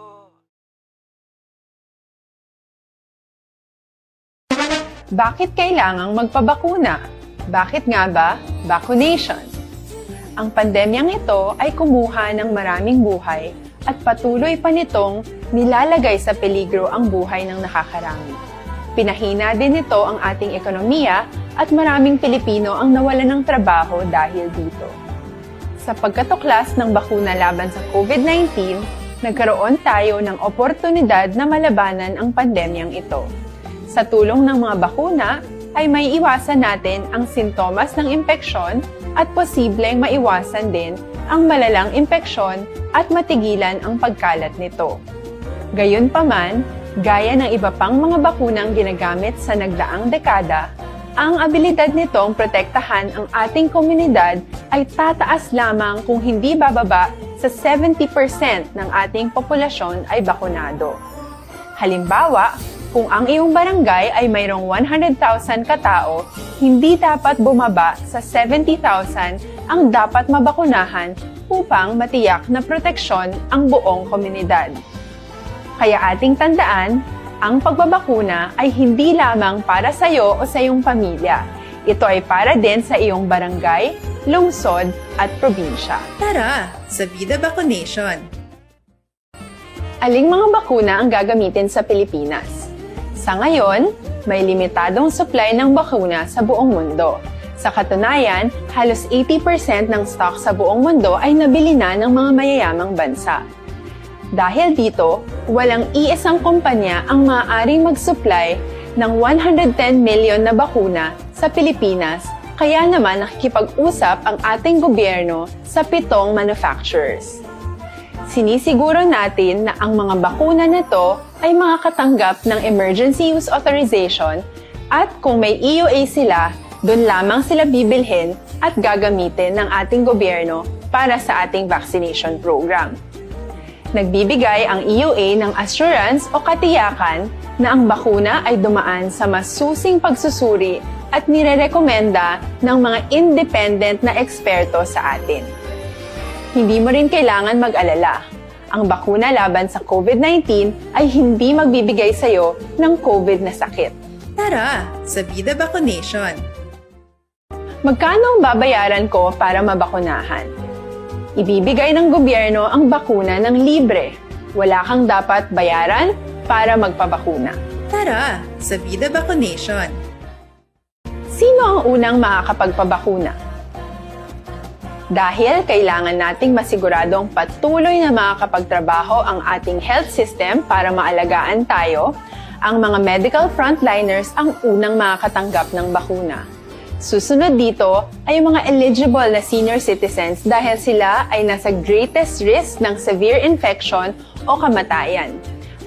Bakit kailangang magpabakuna? Bakit nga ba vaccination? Ang pandemyang ito ay kumuha ng maraming buhay at patuloy pa nitong nilalagay sa peligro ang buhay ng nakakarami. Pinahina din nito ang ating ekonomiya at maraming Pilipino ang nawalan ng trabaho dahil dito. Sa pagkatuklas ng bakuna laban sa COVID nineteen, nagkaroon tayo ng oportunidad na malabanan ang pandemyang ito. Sa tulong ng mga bakuna, ay may iwasan natin ang sintomas ng impeksyon at posibleng maiwasan din ang malalang impeksyon at matigilan ang pagkalat nito. Gayunpaman, gaya ng iba pang mga bakunang ginagamit sa nagdaang dekada, ang abilidad nitong protektahan ang ating komunidad ay tataas lamang kung hindi bababa sa seventy percent ng ating populasyon ay bakunado. Halimbawa, kung ang iyong barangay ay mayroong one hundred thousand ka tao, hindi dapat bumaba sa seventy thousand ang dapat mabakunahan upang matiyak na proteksyon ang buong komunidad. Kaya ating tandaan, ang pagbabakuna ay hindi lamang para sa iyo o sa iyong pamilya. Ito ay para din sa iyong barangay, lungsod, at probinsya. Tara, sa Vida Vaccination! Aling mga bakuna ang gagamitin sa Pilipinas? Sa ngayon, may limitadong supply ng bakuna sa buong mundo. Sa katunayan, halos eighty percent ng stock sa buong mundo ay nabili na ng mga mayayamang bansa. Dahil dito, walang iisang kumpanya ang maaaring mag-supply ng one hundred ten million na bakuna sa Pilipinas, kaya naman nakikipag-usap ang ating gobyerno sa pitong manufacturers. Sinisiguro natin na ang mga bakuna na to ay makakatanggap ng emergency use authorization at kung may E U A sila, doon lamang sila bibilhin at gagamitin ng ating gobyerno para sa ating vaccination program. Nagbibigay ang E U A ng assurance o katiyakan na ang bakuna ay dumaan sa masusing pagsusuri at nirerekomenda ng mga independent na eksperto sa atin. Hindi mo rin kailangan mag-alala. Ang bakuna laban sa COVID nineteen ay hindi magbibigay sa iyo ng COVID na sakit. Tara, sa Vida Vaccination! Magkano ang babayaran ko para mabakunahan? Ibibigay ng gobyerno ang bakuna ng libre. Wala kang dapat bayaran para magpabakuna. Tara, sa Vida Vaccination! Sino ang unang makakapagpabakuna? Dahil kailangan nating masiguradong patuloy na makakapagtrabaho ang ating health system para maalagaan tayo, ang mga medical frontliners ang unang makakatanggap ng bakuna. Susunod dito ay ang mga eligible na senior citizens dahil sila ay nasa greatest risk ng severe infection o kamatayan.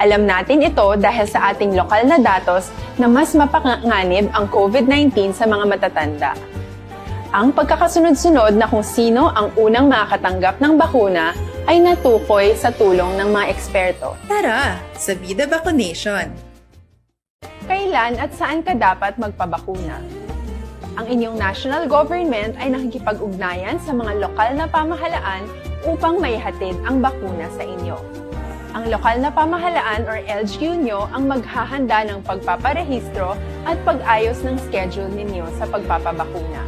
Alam natin ito dahil sa ating lokal na datos na mas mapanganib ang COVID nineteen sa mga matatanda. Ang pagkakasunod-sunod na kung sino ang unang makakatanggap ng bakuna ay natukoy sa tulong ng mga eksperto. Tara, sa Vida Vaccination! Kailan at saan ka dapat magpabakuna? Ang inyong national government ay nakikipag-ugnayan sa mga lokal na pamahalaan upang maihatid ang bakuna sa inyo. Ang lokal na pamahalaan or L G U nyo ang maghahanda ng pagpaparehistro at pag-ayos ng schedule ninyo sa pagpapabakuna.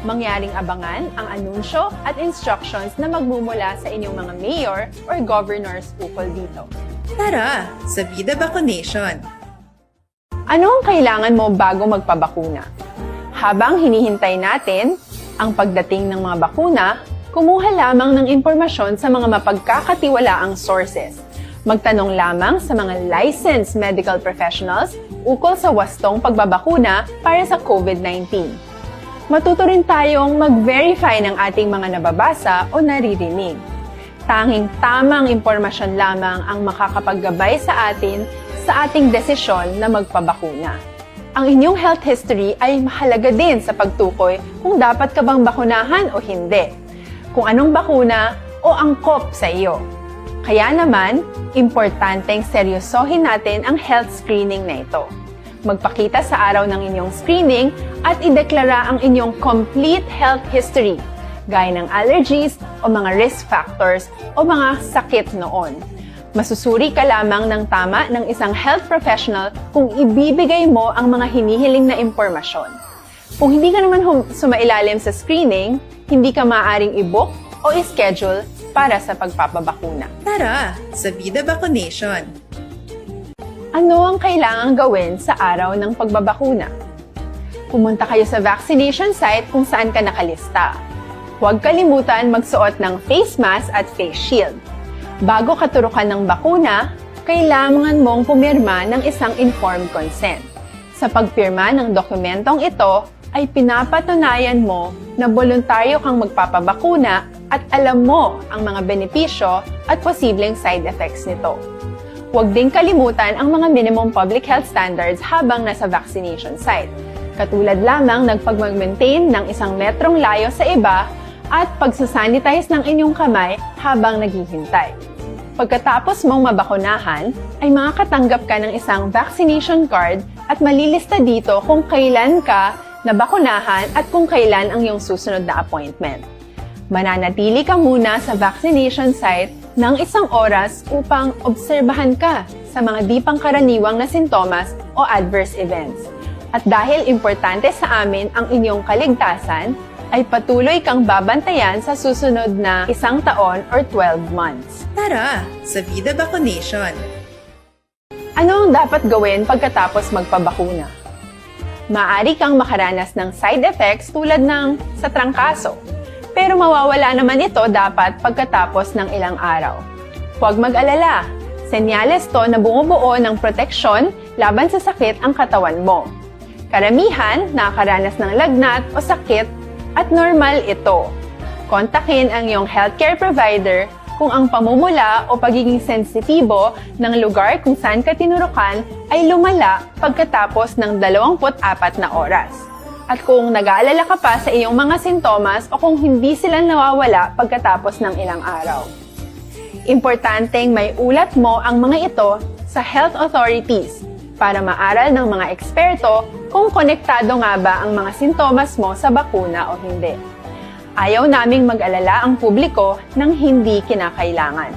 Mangyaring abangan ang anunsyo at instructions na magmumula sa inyong mga mayor or governors ukol dito. Tara, sa Vida Vaccination! Ano ang kailangan mo bago magpabakuna? Habang hinihintay natin ang pagdating ng mga bakuna, kumuha lamang ng impormasyon sa mga mapagkakatiwalaang sources. Magtanong lamang sa mga licensed medical professionals ukol sa wastong pagbabakuna para sa COVID nineteen. Matuto rin tayong mag-verify ng ating mga nababasa o naririnig. Tanging tamang impormasyon lamang ang makakapaggabay sa atin sa ating desisyon na magpabakuna. Ang inyong health history ay mahalaga din sa pagtukoy kung dapat ka bang bakunahan o hindi, kung anong bakuna o angkop sa iyo. Kaya naman, importanteng seryosohin natin ang health screening na ito. Magpakita sa araw ng inyong screening at ideklara ang inyong complete health history, gaya ng allergies o mga risk factors o mga sakit noon. Masusuri ka lamang ng tama ng isang health professional kung ibibigay mo ang mga hinihiling na impormasyon. Kung hindi ka naman hum- sumailalim sa screening, hindi ka maaaring i-book o i-schedule para sa pagpapabakuna. Tara sa Vida Vaccination! Ano ang kailangang gawin sa araw ng pagbabakuna? Pumunta kayo sa vaccination site kung saan ka nakalista. Huwag kalimutan magsuot ng face mask at face shield. Bago katurukan ng bakuna, kailangan mong pumirma ng isang informed consent. Sa pagpirma ng dokumentong ito, ay pinapatunayan mo na boluntaryo kang magpapabakuna at alam mo ang mga benepisyo at posibleng side effects nito. Huwag ding kalimutan ang mga minimum public health standards habang nasa vaccination site, katulad lamang ng pagmag-maintain ng isang metrong layo sa iba at pagsasanitize ng inyong kamay habang naghihintay. Pagkatapos mong mabakunahan, ay makakatanggap ka ng isang vaccination card at malilista dito kung kailan ka nabakunahan at kung kailan ang iyong susunod na appointment. Mananatili ka muna sa vaccination site ng isang oras upang obserbahan ka sa mga di pangkaraniwang na sintomas o adverse events. At dahil importante sa amin ang inyong kaligtasan, ay patuloy kang babantayan sa susunod na isang taon or twelve months. Tara sa Vida Vaccination! Ano ang dapat gawin pagkatapos magpabakuna? Maaari kang makaranas ng side effects tulad ng sa trangkaso, pero mawawala naman ito dapat pagkatapos ng ilang araw. Huwag mag-alala, senyales to na bumubuo ng proteksyon laban sa sakit ang katawan mo. Karamihan nakakaranas ng lagnat o sakit at normal ito. Kontakin ang iyong healthcare provider kung ang pamumula o pagiging sensitibo ng lugar kung saan ka tinurukan ay lumala pagkatapos ng dalawampu't apat na oras, at kung nag-aalala ka pa sa iyong mga sintomas o kung hindi sila nawawala pagkatapos ng ilang araw. Importanteng maiulat mo ang mga ito sa health authorities para maaral ng mga eksperto kung konektado nga ba ang mga sintomas mo sa bakuna o hindi. Ayaw naming mag-alala ang publiko ng hindi kinakailangan.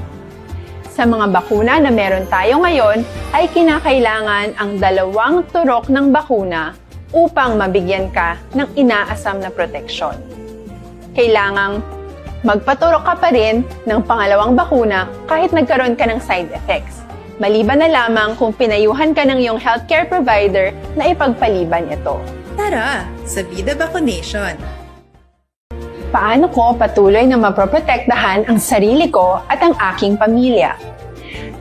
Sa mga bakuna na meron tayo ngayon, ay kinakailangan ang dalawang turok ng bakuna upang mabigyan ka ng inaasam na proteksyon. Kailangang magpaturok ka pa rin ng pangalawang bakuna kahit nagkaroon ka ng side effects, maliban na lamang kung pinayuhan ka ng iyong healthcare provider na ipagpaliban ito. Tara sa Vida Vaccination! Paano ko patuloy na maproprotektahan ang sarili ko at ang aking pamilya?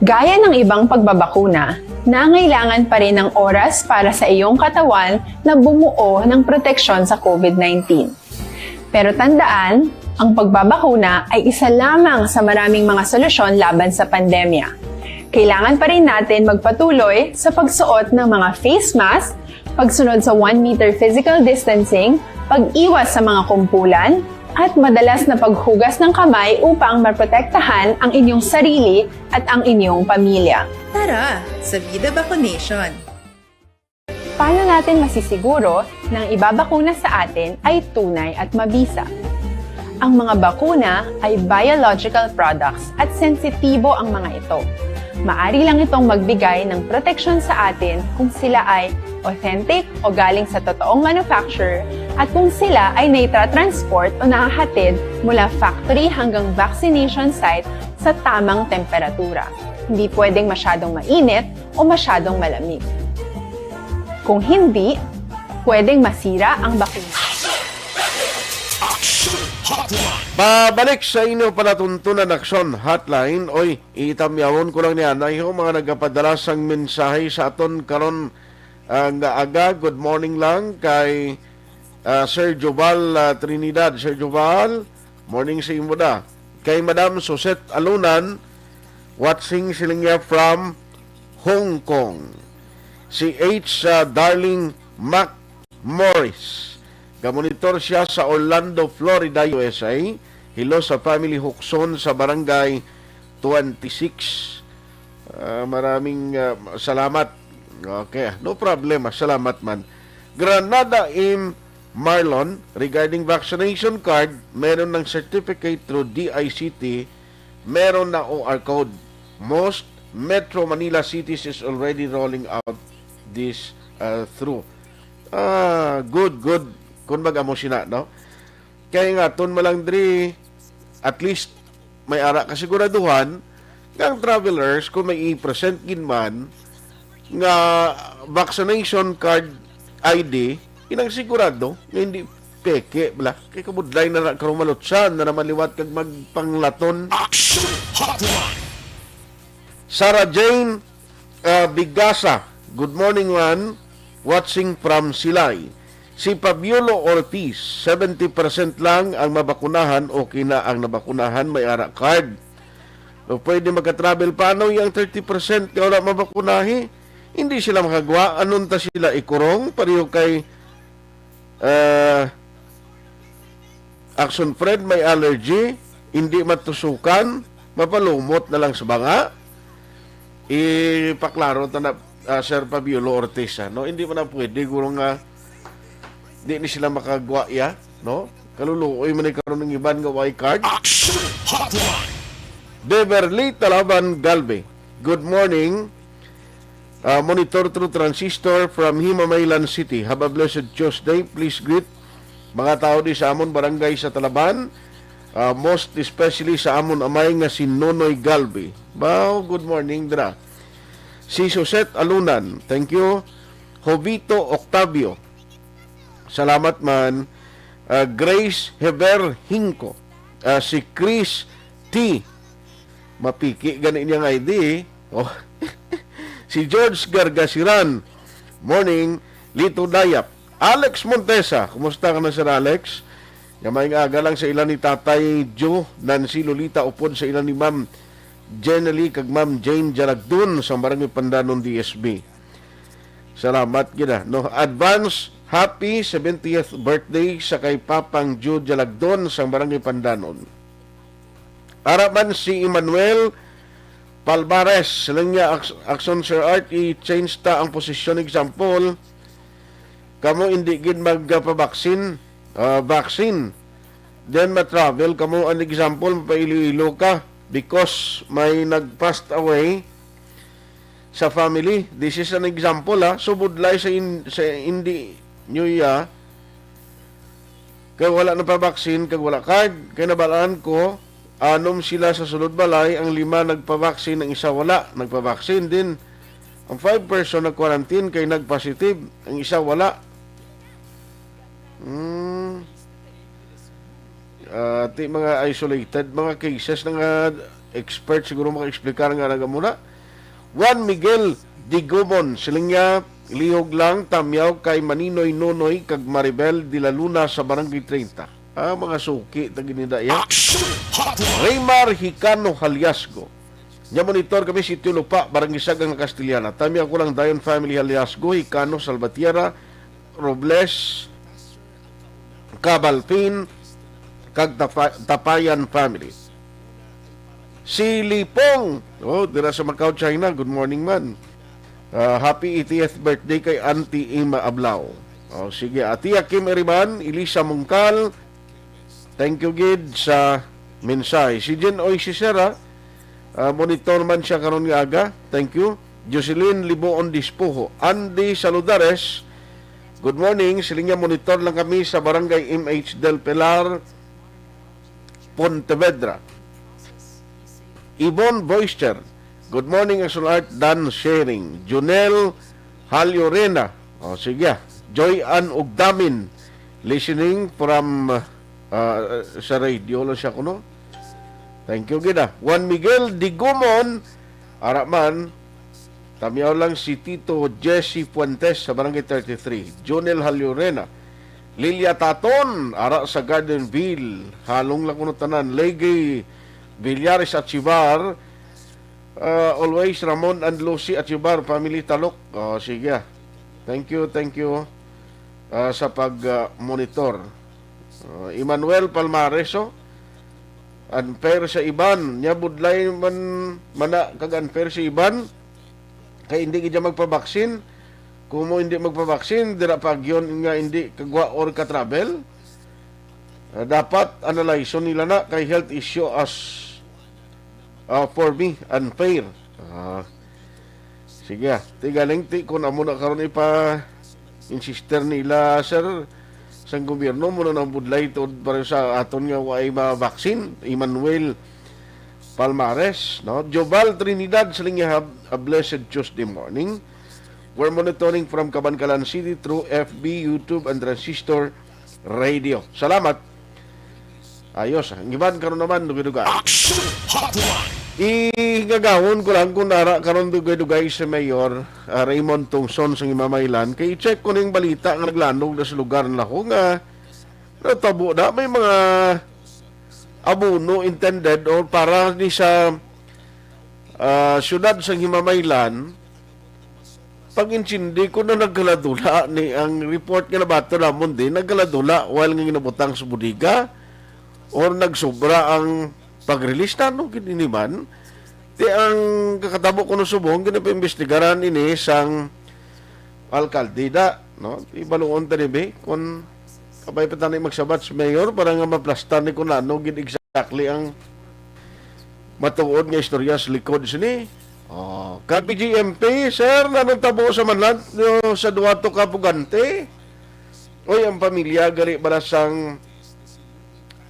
Gaya ng ibang pagbabakuna, nangailangan pa rin ng oras para sa iyong katawan na bumuo ng proteksyon sa COVID nineteen. Pero tandaan, ang pagbabakuna ay isa lamang sa maraming mga solusyon laban sa pandemya. Kailangan pa rin natin magpatuloy sa pagsuot ng mga face mask, pagsunod sa one meter physical distancing, pag-iwas sa mga kumpulan, at madalas na paghugas ng kamay upang maprotektahan ang inyong sarili at ang inyong pamilya. Tara sa Vida Vaccination! Paano natin masisiguro na ang ibabakuna sa atin ay tunay at mabisa? Ang mga bakuna ay biological products at sensitibo ang mga ito. Maari lang itong magbigay ng proteksyon sa atin kung sila ay authentic o galing sa totoong manufacturer at kung sila ay naitra-transport o nahahatid mula factory hanggang vaccination site sa tamang temperatura. Hindi pwedeng masyadong mainit o masyadong malamig. Kung hindi, pwedeng masira ang bakuna. Pabalik sa inyo palatuntunan Aksyon Hotline. Oy, itamyawon ko lang ni anay ho, mga nagapadala sang mensahe sa aton karon, ah, nga aga. Good morning lang kay, ah, Sir Joval, ah, Trinidad. Sir Joval, morning sa imo da. Kay Madam Suzette Alunan, watching siling niya from Hong Kong. Si H, ah, Darling Mac Morris. Gamonitor siya sa Orlando, Florida, U S A. Hello sa family Huxon sa Barangay twenty-six. Ah, maraming, ah, salamat. Okay, no problem. Salamat man. Granada M. Marlon, regarding vaccination card, meron ng certificate through D I C T, meron na O R code. Most Metro Manila cities is already rolling out this, uh, through. Ah, good, good. Kung mag-amo sina, no? Kaya nga, ton malang diri, at least, may ara kasiguraduhan nga ang travelers, kung may i-present gid man nga vaccination card I D, inang sigurado nga hindi peke, bala. Kay kabudlay na na, karong malutsan na naman liwat kag magpanglaton. Action Hotline. Sarah Jane, ah, Bigasa, good morning, man. Watching from Silay. Si Pabiolo Ortiz, seventy percent lang ang mabakunahan, okay na ang nabakunahan, may ara card. O pwede makatravel, paano yung thirty percent nga wala mabakunahi? Hindi sila makagwa, anong ta sila ikurong? Pareho kay, ah, Action Fred, may allergy, hindi matusukan, mapalumot na lang sa banga. Ipaklaro ta na, ah, Sir Pabiolo Ortiz, ah, no? Hindi man na pwede, guro nga, di ni sila makagwa ya, no? Kaluluoy man ni karon ng iban nga way card. Action Hotline. Beverly Talaban Galvez, good morning. Ah, monitor through transistor from Himamaylan City. Have a blessed Tuesday. Please greet mga tao di sa amon barangay sa Talaban, ah, most especially sa amon amay nga si Nonoy Galvez. Wow, good morning, dra. Si Suset Alunan, thank you. Jovito Octavio, salamat man. Ah, Grace Heber Hinco, ah, si Chris T. Mapiki gani niyang I D, eh. Oh. Si George Gargasiran. Morning, Lito Dayap. Alex Montesa, kumusta ka na, Sir Alex? Nga may aga lang sa ila ni Tatay Joe, Nancy, Lolita, upod sa ila ni Ma'am Jenely kag Ma'am Jane Jalagdon sa Barangay Pandanon, D S B. Salamat gid, ah, no? Advance happy seventieth birthday sa kay Papang Joe Jalagdon sa Barangay Pandanon. Ara man si Emmanuel Palmares, siling niya, "Aks-, Akson, Sir Art, i-change ta ang posisyon. Example, kamo hindi gid magpabaksin, ah, vaccine. Then ma-travel kamo. An example, mapa-Iloilo ka because may nag-passed away sa family." This is an example, ha. So, budlay sa in-, sa hindi nyo ya, kay wala na pa vaccine, kag wala card. Kay nabalaan ko, anom sila sa sulod balay, ang lima nagpa-vaccine, ang isa wala nagpa-vaccine. Din, ang five person nag-quarantine kay nag-positive, ang isa wala. Hmm. Ah, ti mga isolated, mga cases na nga expert siguro maka-explicar nga nagamuna. Juan Miguel Digumon, siling niya, "Lihog lang, tamyaw kay Maninoy Nonoy kag Maribel de la Luna sa Barangay treinta." Ah, mga suki, taginida iya. Action Hotline. Raymar Hicano Haliasgo. Nya monitor kami, Sitio Lupa, Barangay Sagang, Castillana. Tamyaw ko lang dayon, family Haliasgo, Hicano, Salvatierra, Robles, Cabalpin, kag Tapa-, Tapayan family. Si Lipong, oh, dira sa Macau, China. Good morning, man. Ah, happy eightieth birthday kay Auntie Ima Ablao. Oh, sige, Ate Kim Eriman, Elisa Mungkal, thank you gid sa mensahe. Si Jen Oy Sisera, ah, monitor man siya karon nga aga. Thank you. Jocelyn Liboon Dispuho. Andy Saludares, good morning. Siling niya, "Monitor lang kami sa Barangay M H Del Pilar, Pontevedra." Yvonne Boyster, "Good morning, Akson Art, Dan Sharing." Junel Haliorena, oh, sige. Joy Ann Ugdamin, listening from, ah, sa radio lang siya kuno. Thank you gid, ah. Juan Miguel Digumon, ara man, tamyaw lang si Tito Jesse Fuentes sa Barangay thirty-three. Junel Haliorena, Lilia Taton, ara sa Gardenville. Halong lang kuno tanan. Legi Villares Achivar, ah, always Ramon and Lucy Achivar, family Talok. Oh, sige. Thank you, thank you, ah, sa pag, ah, monitor. Ah, Emmanuel Palmares, oh. Unfair sa iban. Nya budlay man, mana kag unfair sa iban. Kay hindi gid siya magpabaksin. Kung mo hindi magpabaksin, dira pa gyud nga hindi kagwa or ka-travel. Ah, dapat analyson nila na kay health issue as, ah, for me, unfair. Ah, sige, ah. Ti galing, ti, kung amo na karon ipa-insister nila, sir, sang gobyerno, muna nang budlay tuod para sa aton nga waay ma-vaccine. Emmanuel Palmares, no? Joval Trinidad, siling niya, "Have a blessed Tuesday morning. We're monitoring from Kabankalan City through F B, YouTube, and Transistor Radio." Salamat. Ayos, ang iban karon naman, dugay-dugay. Action Hotline! Ingagawon ko lang kung ara karon dugay-dugay si Mayor, ah, Raymond Tungson sa Himamaylan. Kay i-check ko ning balita nga naglanog na sa lugar nila ko nga natabo na may mga abono intended o para ni sa, ah, siyudad sa Himamaylan. Pag-intindi ko na nagkaladula ni ang report nga nabato namon din, nagkaladula while nga ginabutang sa bodega or nagsobra ang pag-release na, no? Gid ini man. Ti ang kakatabo ko no subong, ginapaimbestigaran ini sang alkalde da, no? Ibaluon ta ni, be, kung kabay pa tani magsabat si Mayor para nga maplastar ni kung ano gid exactly ang matuod nga istorya sa likod sini. Oh, ka P G M P, sir, nanong tabo sa manad nyo sa duwa to ka pugante? Oy, ang pamilya gali bala sang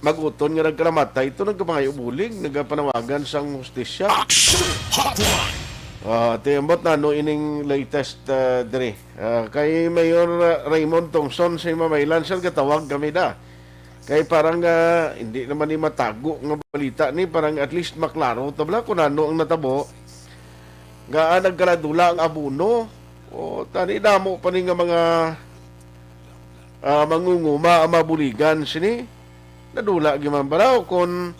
mag-uton nga nagkalamatay ito, nagkapangayo bulig, nagapanawagan sang hustisya. Action Hotline! Ah, ti ambot na no ining latest, ah, diri. Ah, kay Mayor, ah, Raymond Tongson sa Himamaylan, sir, gatawag kami da. Kay parang, ah, hindi naman ni matago nga balita ni, parang at least maklaro ta bala kung ano ang natabo. Nga, ah, nagkaladula ang abono. O, tani damo pa ni nga mga, ah, mangunguma ang mabuligan sini. Nadula gyud man bala o kon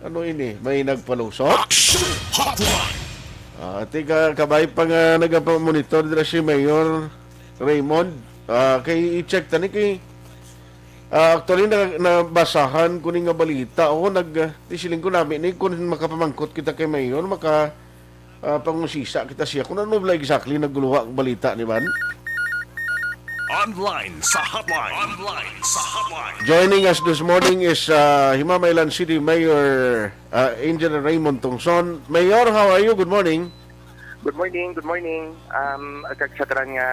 ano ini, may nagpalusot? Action Hotline! Ah, tiga kabay pa nga nagapamonitor dira si Mayor Raymond. Ah, kay i-check tani kay, ah, actually, na, nabasahan ko ni nga balita. O, nag, ah, ti siling ko nami ni kung makapamangkot kita kay Mayor, maka, ah, pangusisa kita siya kung ano bala exactly naguluha ang balita ni man. Online sa hotline. Online sa hotline. Joining us this morning is, ah, Himamaylan City Mayor, ah, Engineer Raymond Tungson. Mayor, how are you? Good morning. Good morning, good morning. Um, kag sa tanan nga,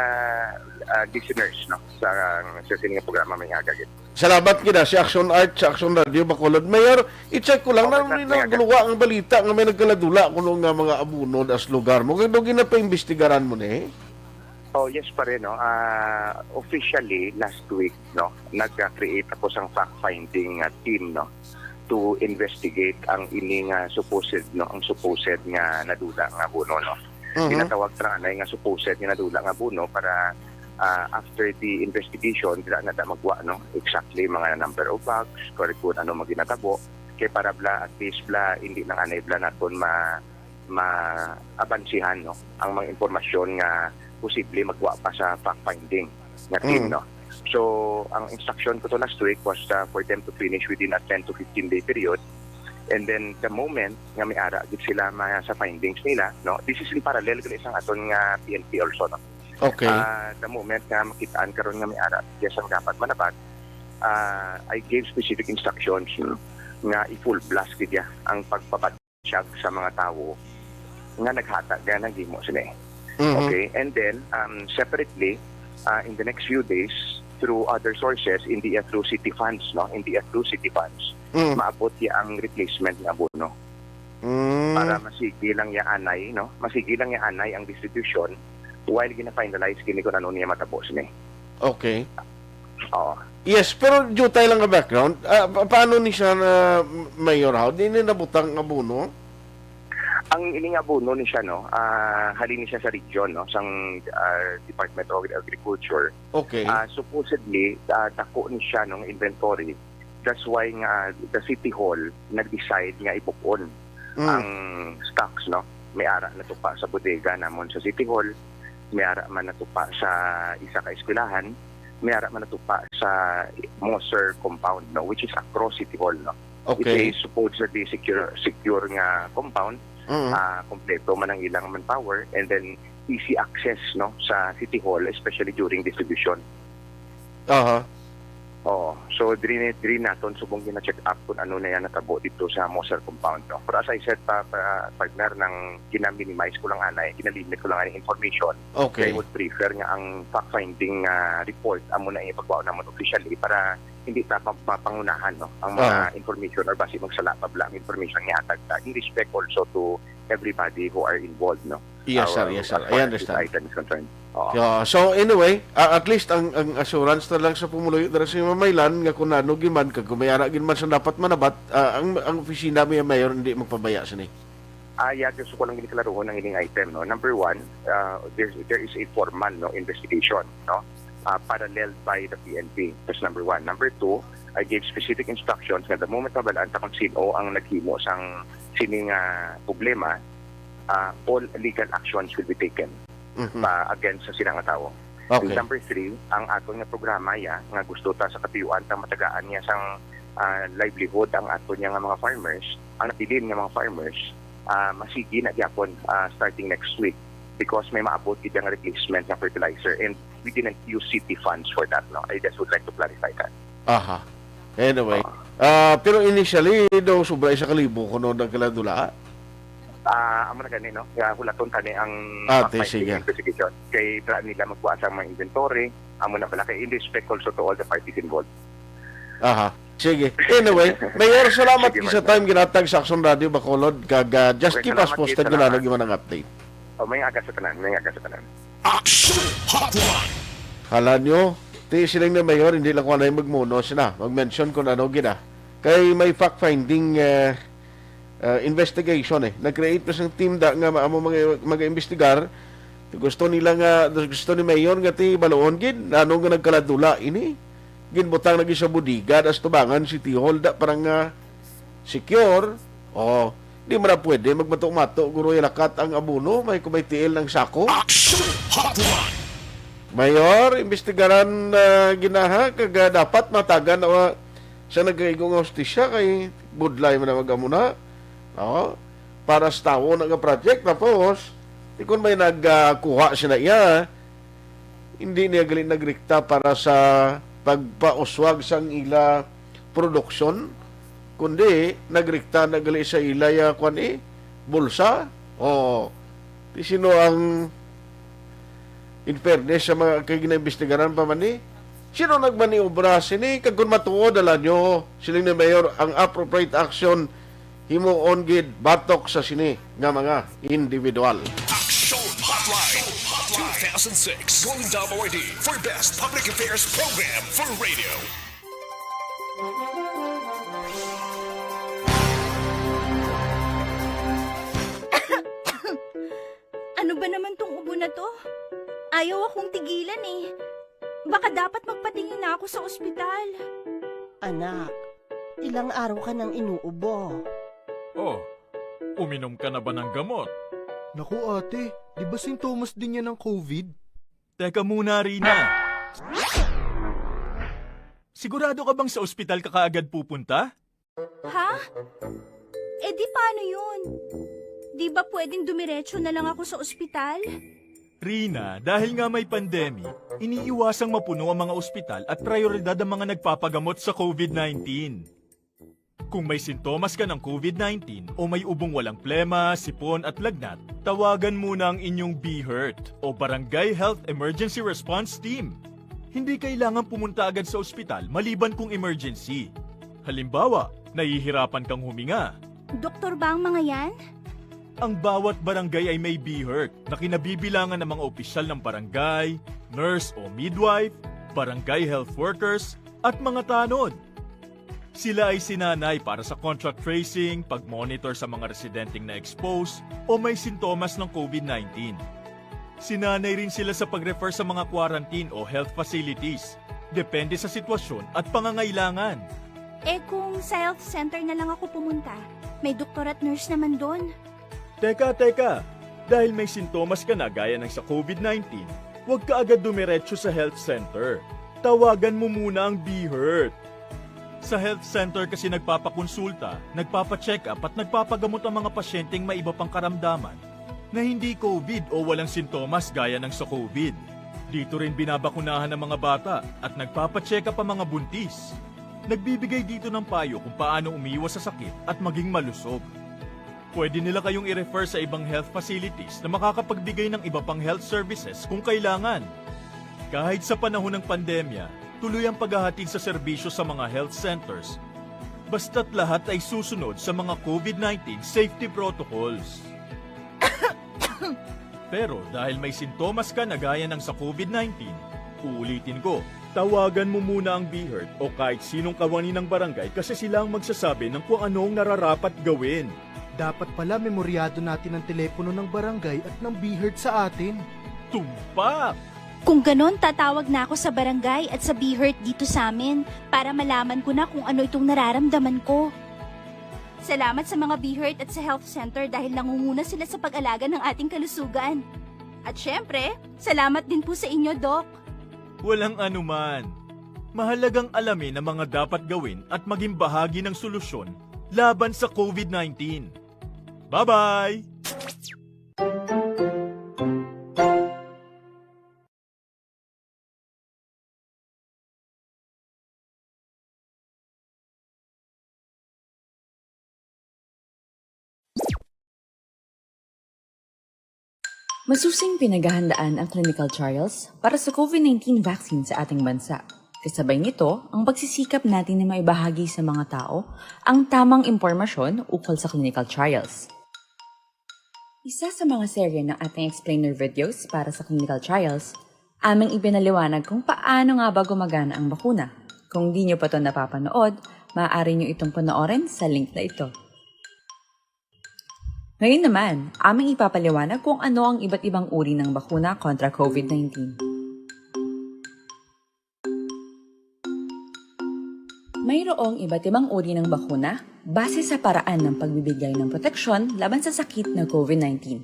ah, listeners, no, sa, sa sining programa may nga agagit. Salamat kita si Action Art sa Action Radio Bacolod. Mayor, i-check ko lang Okay, na may Mayor. Naguluwa ang balita nga may nagkaladula kuno nga mga abono das lugar mo. Kay dogi na paimbestigaran mo ni? Oh, yes, pare, no. Ah, officially, last week, no, nag-create ako sang fact-finding, ah, team, no, to investigate ang ini nga supposed, no, ang supposed nga nadula nga abono, no. Mhm. Ginatawag ta anay nga supposed nga nadula nga abono para, ah, after the investigation, dira na ta magwa, no, exactly mga number of bags, kung, kung ano maginatabo, kay para bala, at least bala, hindi lang anay bala naton ma-, maabansihan, no, ang mga impormasyon nga posible magwa pa sa fact-finding nga team, Mm. no. So, ang instruction ko to last week was, uh, for them to finish within a ten to fifteen day period. And then, the moment nga may ara gid sila ma-, sa findings nila, no, this is in parallel gali sang aton nga P N P also, no. Okay. Ah, the moment nga makitaan karon nga may ara gid sang dapat manabad, ah, I gave specific instructions, no, nga i-full blast gid ya ang pagpabad-, siya sa mga tawo nga naghatag, nga naghimo sini. Mhm. Okay? And then, um, separately, uh, in the next few days, through other sources, hindi ya through city funds, no? Hindi ya through city funds, Mm. maabot ya ang replacement nga abono. Mm. Para masigi lang ya anay, no? Masigi lang ya anay ang distribution while gina-finalize kini kung ano niya matabo sini. Okay. Oo. Yes, pero jutay lang nga background. Ah, pa-, paano ni siya na, Mayor, how? Di ni nabutang ang abono? Ang ining abono ni siya, no, ah, halin ni siya sa region, no, sang, ah, Department of Agriculture. Okay. Ah, supposedly, ah, dako ni siya nung inventory. That's why nga the City Hall nag-decide nga ibukon Mm. ang stocks, no? May ara natupa sa bodega namon sa City Hall, may ara man natupa sa isa ka eskwelahan, may ara man natupa sa Moser compound, no, which is across City Hall, no. Okay. It is supposedly secure, secure nga compound, Mm. ah, kompleto man ang ilang manpower, and then easy access, no, sa City Hall, especially during distribution. Aha. Oo. So, diri, diri naton subong gina-check up kung ano na yan natabo dito sa Mosser compound, no? Pero as I said pa, pa, partner, nang gina-minimize ko lang anay, gina-limit ko lang anay information. Okay. I would prefer nga ang fact-finding, ah, report amo na ipagbaon namon officially para hindi ta pa, mapangunahan, no, ang mga Ah. information or basi magsala pa bala ang information nga ihatag ta. In respect also to everybody who are involved, no? Yes, sir. Our, Yes, sir. as I far as this understand. item is concerned. Oo. Yeah, so anyway, ah, at least ang, ang assurance na lang sa pumuluyo dira sa Mamaylan nga kung ano gid man, kag kung may ara gid man sa dapat manabat, ah, ang, ang opisina, may mayor, hindi magpabaya sini. Ah, yeah, gusto ko lang giniklaruhon ang ining item, no. Number one, ah, there, there is a formal, no, investigation, no, ah, paralleled by the P N P. That's number one. Number two, I gave specific instructions nga the moment mabalaan ta kung sino ang naghimo sang sining, ah, problema, ah, all legal actions will be taken Mhm. pa against sa sila nga tawo. Okay. And number three, ang aton nga programa ya nga gusto ta sa katuyuan ta matagaan niya sang, ah, livelihood ang aton niya nga mga farmers, ang nabilin nga mga farmers, ah, masigi na gyapon, ah, starting next week because may maabot gid ang replacement nga fertilizer and we didn't use city funds for that, no? I just would like to clarify that. Aha. Anyway, Oo. ah, pero initially daw sobra isa ka libo kuno nagkaladula. Ah, amo na gani, no? Kaya hulaton tani ang Ah, fact-finding sige. investigation. Kay try nila magkuha sa mga inventory, amo na pala kay in respect also to all the parties involved. Aha. Sige. Anyway, Mayor, salamat Sige, sa Mayor. time ginatag sa Action Radio Bacolod, kag, ah, just Okay, keep us salamat, posted salamat. Kung ano ang imong update. O, may aga sa tanan, may aga sa tanan. Action Hotline. Hala nyo, ti siling na Mayor, hindi lang ko anay magmunos na, mag-mention kung ano gina. Kay may fact-finding, eh, ah, investigation, eh. Nag-create pa sang team da nga maamo mga, mga investigar. Gusto nila nga, gusto ni Mayor nga ti baloon gid, ano nga nagkaladula ini. Ginbutang lagi sa bodega, das tubangan City Hall, da parang, ah, secure. Oh, di man na pwede magmato-mato, guro, ilakat ang abono, may kumay tiil ng sako. Action Hotline. Mayor, imbestigaran, ah, ginaha, kag, ah, dapat matagan na, ah, sa nagkaigo nga hustisya kay budlay man na mag-amuna. Oh, para sa tawo na nga project, tapos, di kun may nagkuha sila iya, hindi niya gali nagrikta para sa pagpauswag sang ila produksyon, kundi nagrikta na gali sa ila ya, kwan, eh, bulsa. Oh, di sino ang In fairness sa mga kay ginaimbestigaran pa man ni, sino nagmaniobra sini? Kag kung matuod, ala nyo, siling ni Mayor, ang appropriate action himuon gid batok sa sini nga mga individual. Action Hotline two thousand six Golden Dome Awardee for Best Public Affairs Program for Radio. Ano ba naman tong ubo na to? Ayaw akong tigilan eh. Baka dapat magpatingin na ako sa ospital. Anak, ilang araw ka nang inuubo. Oh, uminom ka na ba ng gamot? Naku, ate, di ba sintomas din yan ng covid? Teka muna, Rina. Sigurado ka bang sa ospital ka kaagad pupunta? Ha? Eh di paano yun? Di ba pwedeng dumiretso na lang ako sa ospital? Rina, dahil nga may pandemic, iniiwasang mapuno ang mga ospital at prioridad ang mga nagpapagamot sa covid nineteen. Kung may sintomas ka ng covid nineteen o may ubong walang plema, sipon at lagnat, tawagan muna ang inyong BHERT o Barangay Health Emergency Response Team. Hindi kailangan pumunta agad sa ospital maliban kung emergency. Halimbawa, nahihirapan kang huminga. Doktor ba ang mga yan? Ang bawat barangay ay may BHERT na kinabibilangan ng mga opisyal ng barangay, nurse o midwife, barangay health workers, at mga tanod. Sila ay sinanay para sa contact tracing, pag-monitor sa mga residenteng na-expose o may sintomas ng covid nineteen. Sinanay rin sila sa pag-refer sa mga quarantine o health facilities, depende sa sitwasyon at pangangailangan. Eh kung sa health center na lang ako pumunta, may doktor at nurse naman doon. Teka, teka! Dahil may sintomas ka na gaya ng sa covid nineteen, huwag ka agad dumiretso sa health center. Tawagan mo muna ang BHERT. Sa health center kasi nagpapakonsulta, nagpapacheck-up at nagpapagamot ang mga pasyenteng may iba pang karamdaman na hindi covid o walang sintomas gaya ng sa covid. Dito rin binabakunahan ang mga bata at nagpapacheck-up ang mga buntis. Nagbibigay dito ng payo kung paano umiwas sa sakit at maging malusog. Pwede nila kayong i-refer sa ibang health facilities na makakapagbigay ng iba pang health services kung kailangan. Kahit sa panahon ng pandemya, tuloy ang paghahatid sa serbisyo sa mga health centers, basta't lahat ay susunod sa mga COVID nineteen safety protocols. Pero dahil may sintomas ka na gaya ng sa COVID nineteen, uulitin ko, tawagan mo muna ang BHERT o kahit sinong kawani ng barangay kasi sila ang magsasabi ng kung ano ang nararapat gawin. Dapat pala memoryado natin ang telepono ng barangay at ng BHERT sa atin. Tumpak! Kung ganon, tatawag na ako sa barangay at sa BHERT dito sa amin para malaman ko na kung ano itong nararamdaman ko. Salamat sa mga BHERT at sa health center dahil nangunguna sila sa pag-alaga ng ating kalusugan. At syempre, salamat din po sa inyo, Doc. Walang anuman. Mahalagang alamin ang mga dapat gawin at maging bahagi ng solusyon laban sa COVID nineteen. Bye-bye! Masusing pinaghahandaan ang clinical trials para sa COVID nineteen vaccine sa ating bansa. Kasabay nito, ang pagsisikap natin na maibahagi sa mga tao ang tamang impormasyon ukol sa clinical trials. Isa sa mga serye ng ating explainer videos para sa clinical trials, aming ipinaliwanag kung paano nga ba gumagana ang bakuna. Kung di nyo pa to napapanood, maaari nyo itong panoorin sa link na ito. Ngayon naman, aming ipapaliwanag kung ano ang iba't ibang uri ng bakuna kontra COVID nineteen. Mayroong iba't ibang uri ng bakuna base sa paraan ng pagbibigay ng proteksyon laban sa sakit na COVID nineteen.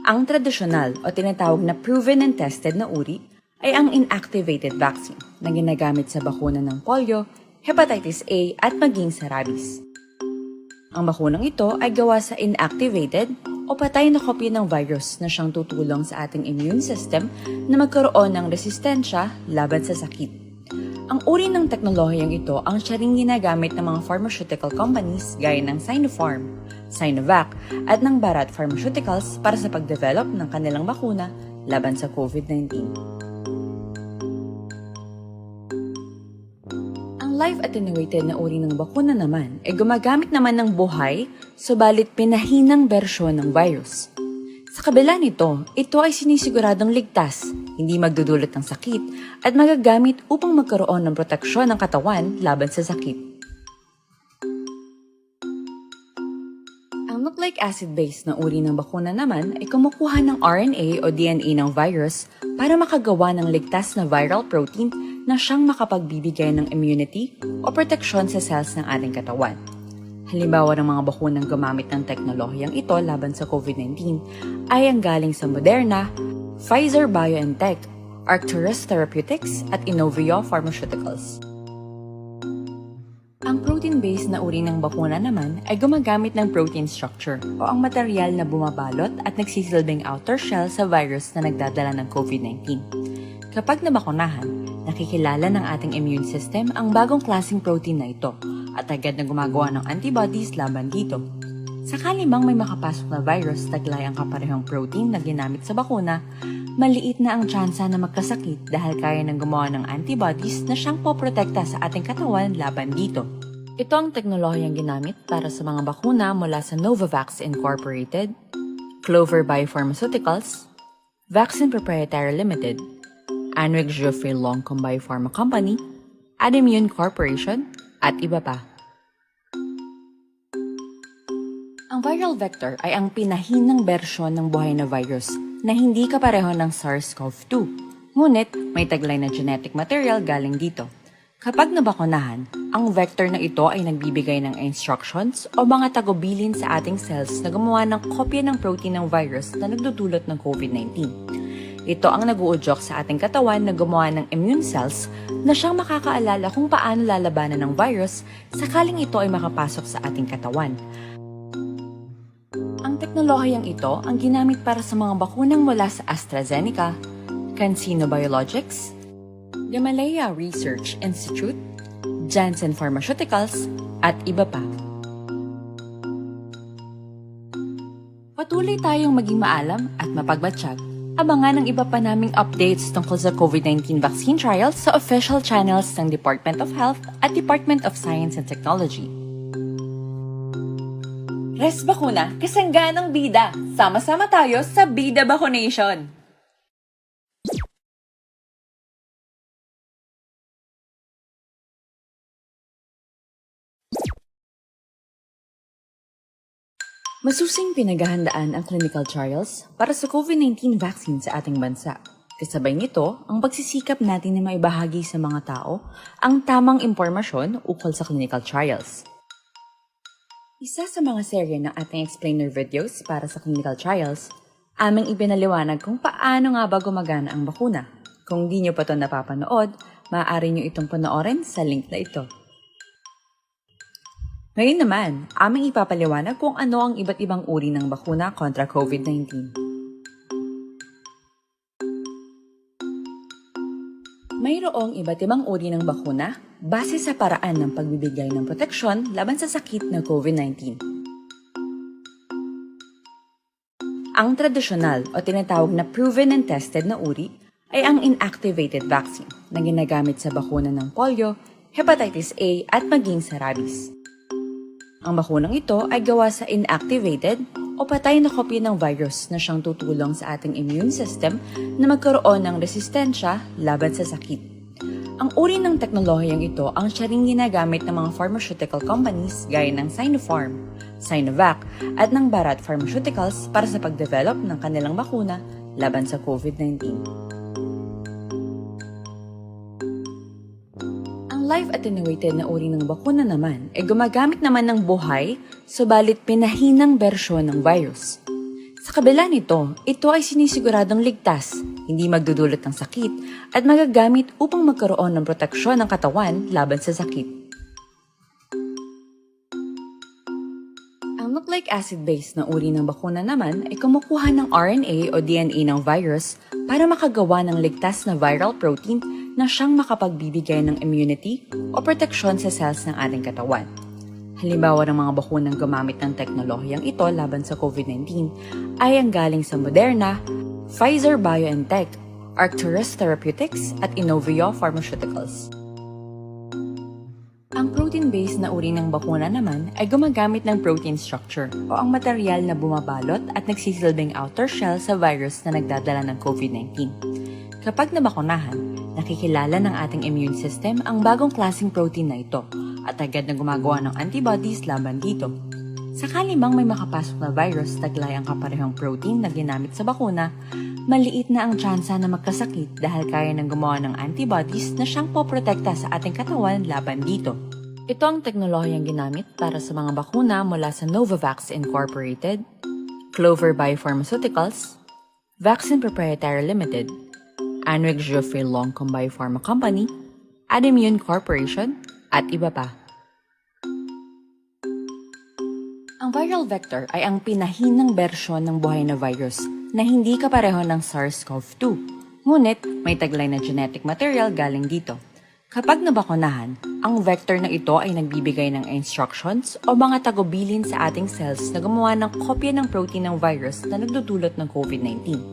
Ang tradisyonal o tinatawag na proven and tested na uri ay ang inactivated vaccine na ginagamit sa bakuna ng polio, hepatitis A, at maging sa rabies. Ang bakunang ito ay gawa sa inactivated o patay na kopya ng virus na siyang tutulong sa ating immune system na magkaroon ng resistensya laban sa sakit. Ang uri ng teknolohiyang ito ang siya ring ginagamit ng mga pharmaceutical companies gaya ng Sinopharm, Sinovac, at ng Bharat Pharmaceuticals para sa pag-develop ng kanilang bakuna laban sa COVID nineteen. Ang live attenuated na uri ng bakuna naman ay gumagamit naman ng buhay, subalit pinahinang bersyon ng virus. Sa kabila nito, ito ay sinisiguradong ligtas, hindi magdudulot ng sakit, at magagamit upang magkaroon ng proteksyon ng katawan laban sa sakit. Ang nucleic acid-based na uri ng bakuna naman ay kumukuha ng R N A o D N A ng virus para makagawa ng ligtas na viral protein na siyang makapagbibigay ng immunity o proteksyon sa cells ng ating katawan. Halimbawa ng mga bakunang gumamit ng teknolohiyang ito laban sa COVID nineteen ay ang galing sa Moderna, Pfizer-BioNTech, Arcturus Therapeutics, at Inovio Pharmaceuticals. Ang protein-based na uri ng bakuna naman ay gumagamit ng protein structure o ang material na bumabalot at nagsisilbing outer shell sa virus na nagdadala ng COVID nineteen. Kapag nabakunahan, nakikilala ng ating immune system ang bagong klaseng protein na ito at agad na gumagawa ng antibodies laban dito. Sakali mang may makapasok na virus taglay ang kaparehong protein na ginamit sa bakuna, maliit na ang tsansa na magkasakit dahil kaya nang gumawa ng antibodies na siyang poprotekta sa ating katawan laban dito. Ito ang teknolohiyang ginamit para sa mga bakuna mula sa Novavax Incorporated, Clover Biopharmaceuticals, Vaccine Proprietary Limited, Anrig Geoffrey Longcom Biopharma Company, Adimmune Corporation, at iba pa. Ang viral vector ay ang pinahinang bersyon ng buhay na virus na hindi kapareho ng SARS-CoV two. Ngunit, may taglay na genetic material galing dito. Kapag nabakunahan, ang vector na ito ay nagbibigay ng instructions o mga tagubilin sa ating cells na gumawa ng kopya ng protein ng virus na nagdudulot ng COVID nineteen. Ito ang nag-uudyok sa ating katawan na gumawa ng immune cells na siyang makakaalala kung paano lalabanan ng virus sakaling ito ay makapasok sa ating katawan. Ang Teknolohiyang ito ang ginamit para sa mga bakunang mula sa AstraZeneca, CanSino Biologics, Gamaleya Research Institute, Janssen Pharmaceuticals, at iba pa. Patuloy tayong maging maalam at mapagmatsyag. Abangan ang iba pa naming updates tungkol sa COVID nineteen vaccine trials sa official channels ng Department of Health at Department of Science and Technology. Res Bakuna, kasangganang bida. Sama-sama tayo sa Bida Bakunation! Masusing pinaghahandaan ang clinical trials para sa COVID nineteen vaccine sa ating bansa. Kasabay nito, ang pagsisikap natin na maibahagi sa mga tao ang tamang impormasyon ukol sa clinical trials. Isa sa mga serye ng ating explainer videos para sa clinical trials, aming ipinaliwanag kung paano nga ba gumagana ang bakuna. Kung di nyo pa to napapanood, maaari nyo itong panoorin sa link na ito. Ngayon naman, aming ipapaliwanag kung ano ang iba't ibang uri ng bakuna kontra COVID nineteen. Mayroong iba't ibang uri ng bakuna base sa paraan ng pagbibigay ng proteksyon laban sa sakit na COVID nineteen. Ang tradisyonal o tinatawag na proven and tested na uri ay ang inactivated vaccine na ginagamit sa bakuna ng polio, hepatitis A, at maging sa rabies. Ang bakunang ito ay gawa sa inactivated o patay na kopya ng virus na siyang tutulong sa ating immune system na magkaroon ng resistensya laban sa sakit. Ang uri ng teknolohiyang ito ang siya ring ginagamit ng mga pharmaceutical companies gaya ng Sinopharm, Sinovac, at ng Bharat Pharmaceuticals para sa pagdevelop ng kanilang bakuna laban sa COVID nineteen. Ang live attenuated na uri ng bakuna naman ay gumagamit naman ng buhay, subalit pinahinang bersyon ng virus. Sa kabila nito, ito ay sinisiguradong ligtas, hindi magdudulot ng sakit, at magagamit upang magkaroon ng proteksyon ng katawan laban sa sakit. Ang nucleic acid-based na uri ng bakuna naman ay kumukuha ng R N A o D N A ng virus para makagawa ng ligtas na viral protein na siyang makapagbibigay ng immunity o proteksyon sa cells ng ating katawan. Halimbawa ng mga bakunang gumamit ng teknolohiyang ito laban sa COVID nineteen ay ang galing sa Moderna, Pfizer-BioNTech, Arcturus Therapeutics, at Inovio Pharmaceuticals. Ang protein-based na uri ng bakuna naman ay gumagamit ng protein structure o ang material na bumabalot at nagsisilbing outer shell sa virus na nagdadala ng COVID nineteen. Kapag nabakunahan, nakikilala ng ating immune system ang bagong klaseng protein na ito at agad na gumagawa ng antibodies laban dito. Sakali mang may makapasok na virus taglay ang kaparehong protein na ginamit sa bakuna, maliit na ang tsansa na magkasakit dahil kaya nang gumawa ng antibodies na siyang poprotekta sa ating katawan laban dito. Ito ang teknolohiyang ginamit para sa mga bakuna mula sa Novavax Incorporated, Clover Biopharmaceuticals, Vaccine Proprietary Limited, Anric Geoffrey Longcom Biopharma Company, Adimmune Corporation, at iba pa. Ang viral vector ay ang pinahinang bersyon ng buhay na virus na hindi kapareho ng SARS-CoV two. Ngunit, may taglay na genetic material galing dito. Kapag nabakunahan, ang vector na ito ay nagbibigay ng instructions o mga tagubilin sa ating cells na gumawa ng kopya ng protein ng virus na nagdudulot ng COVID nineteen.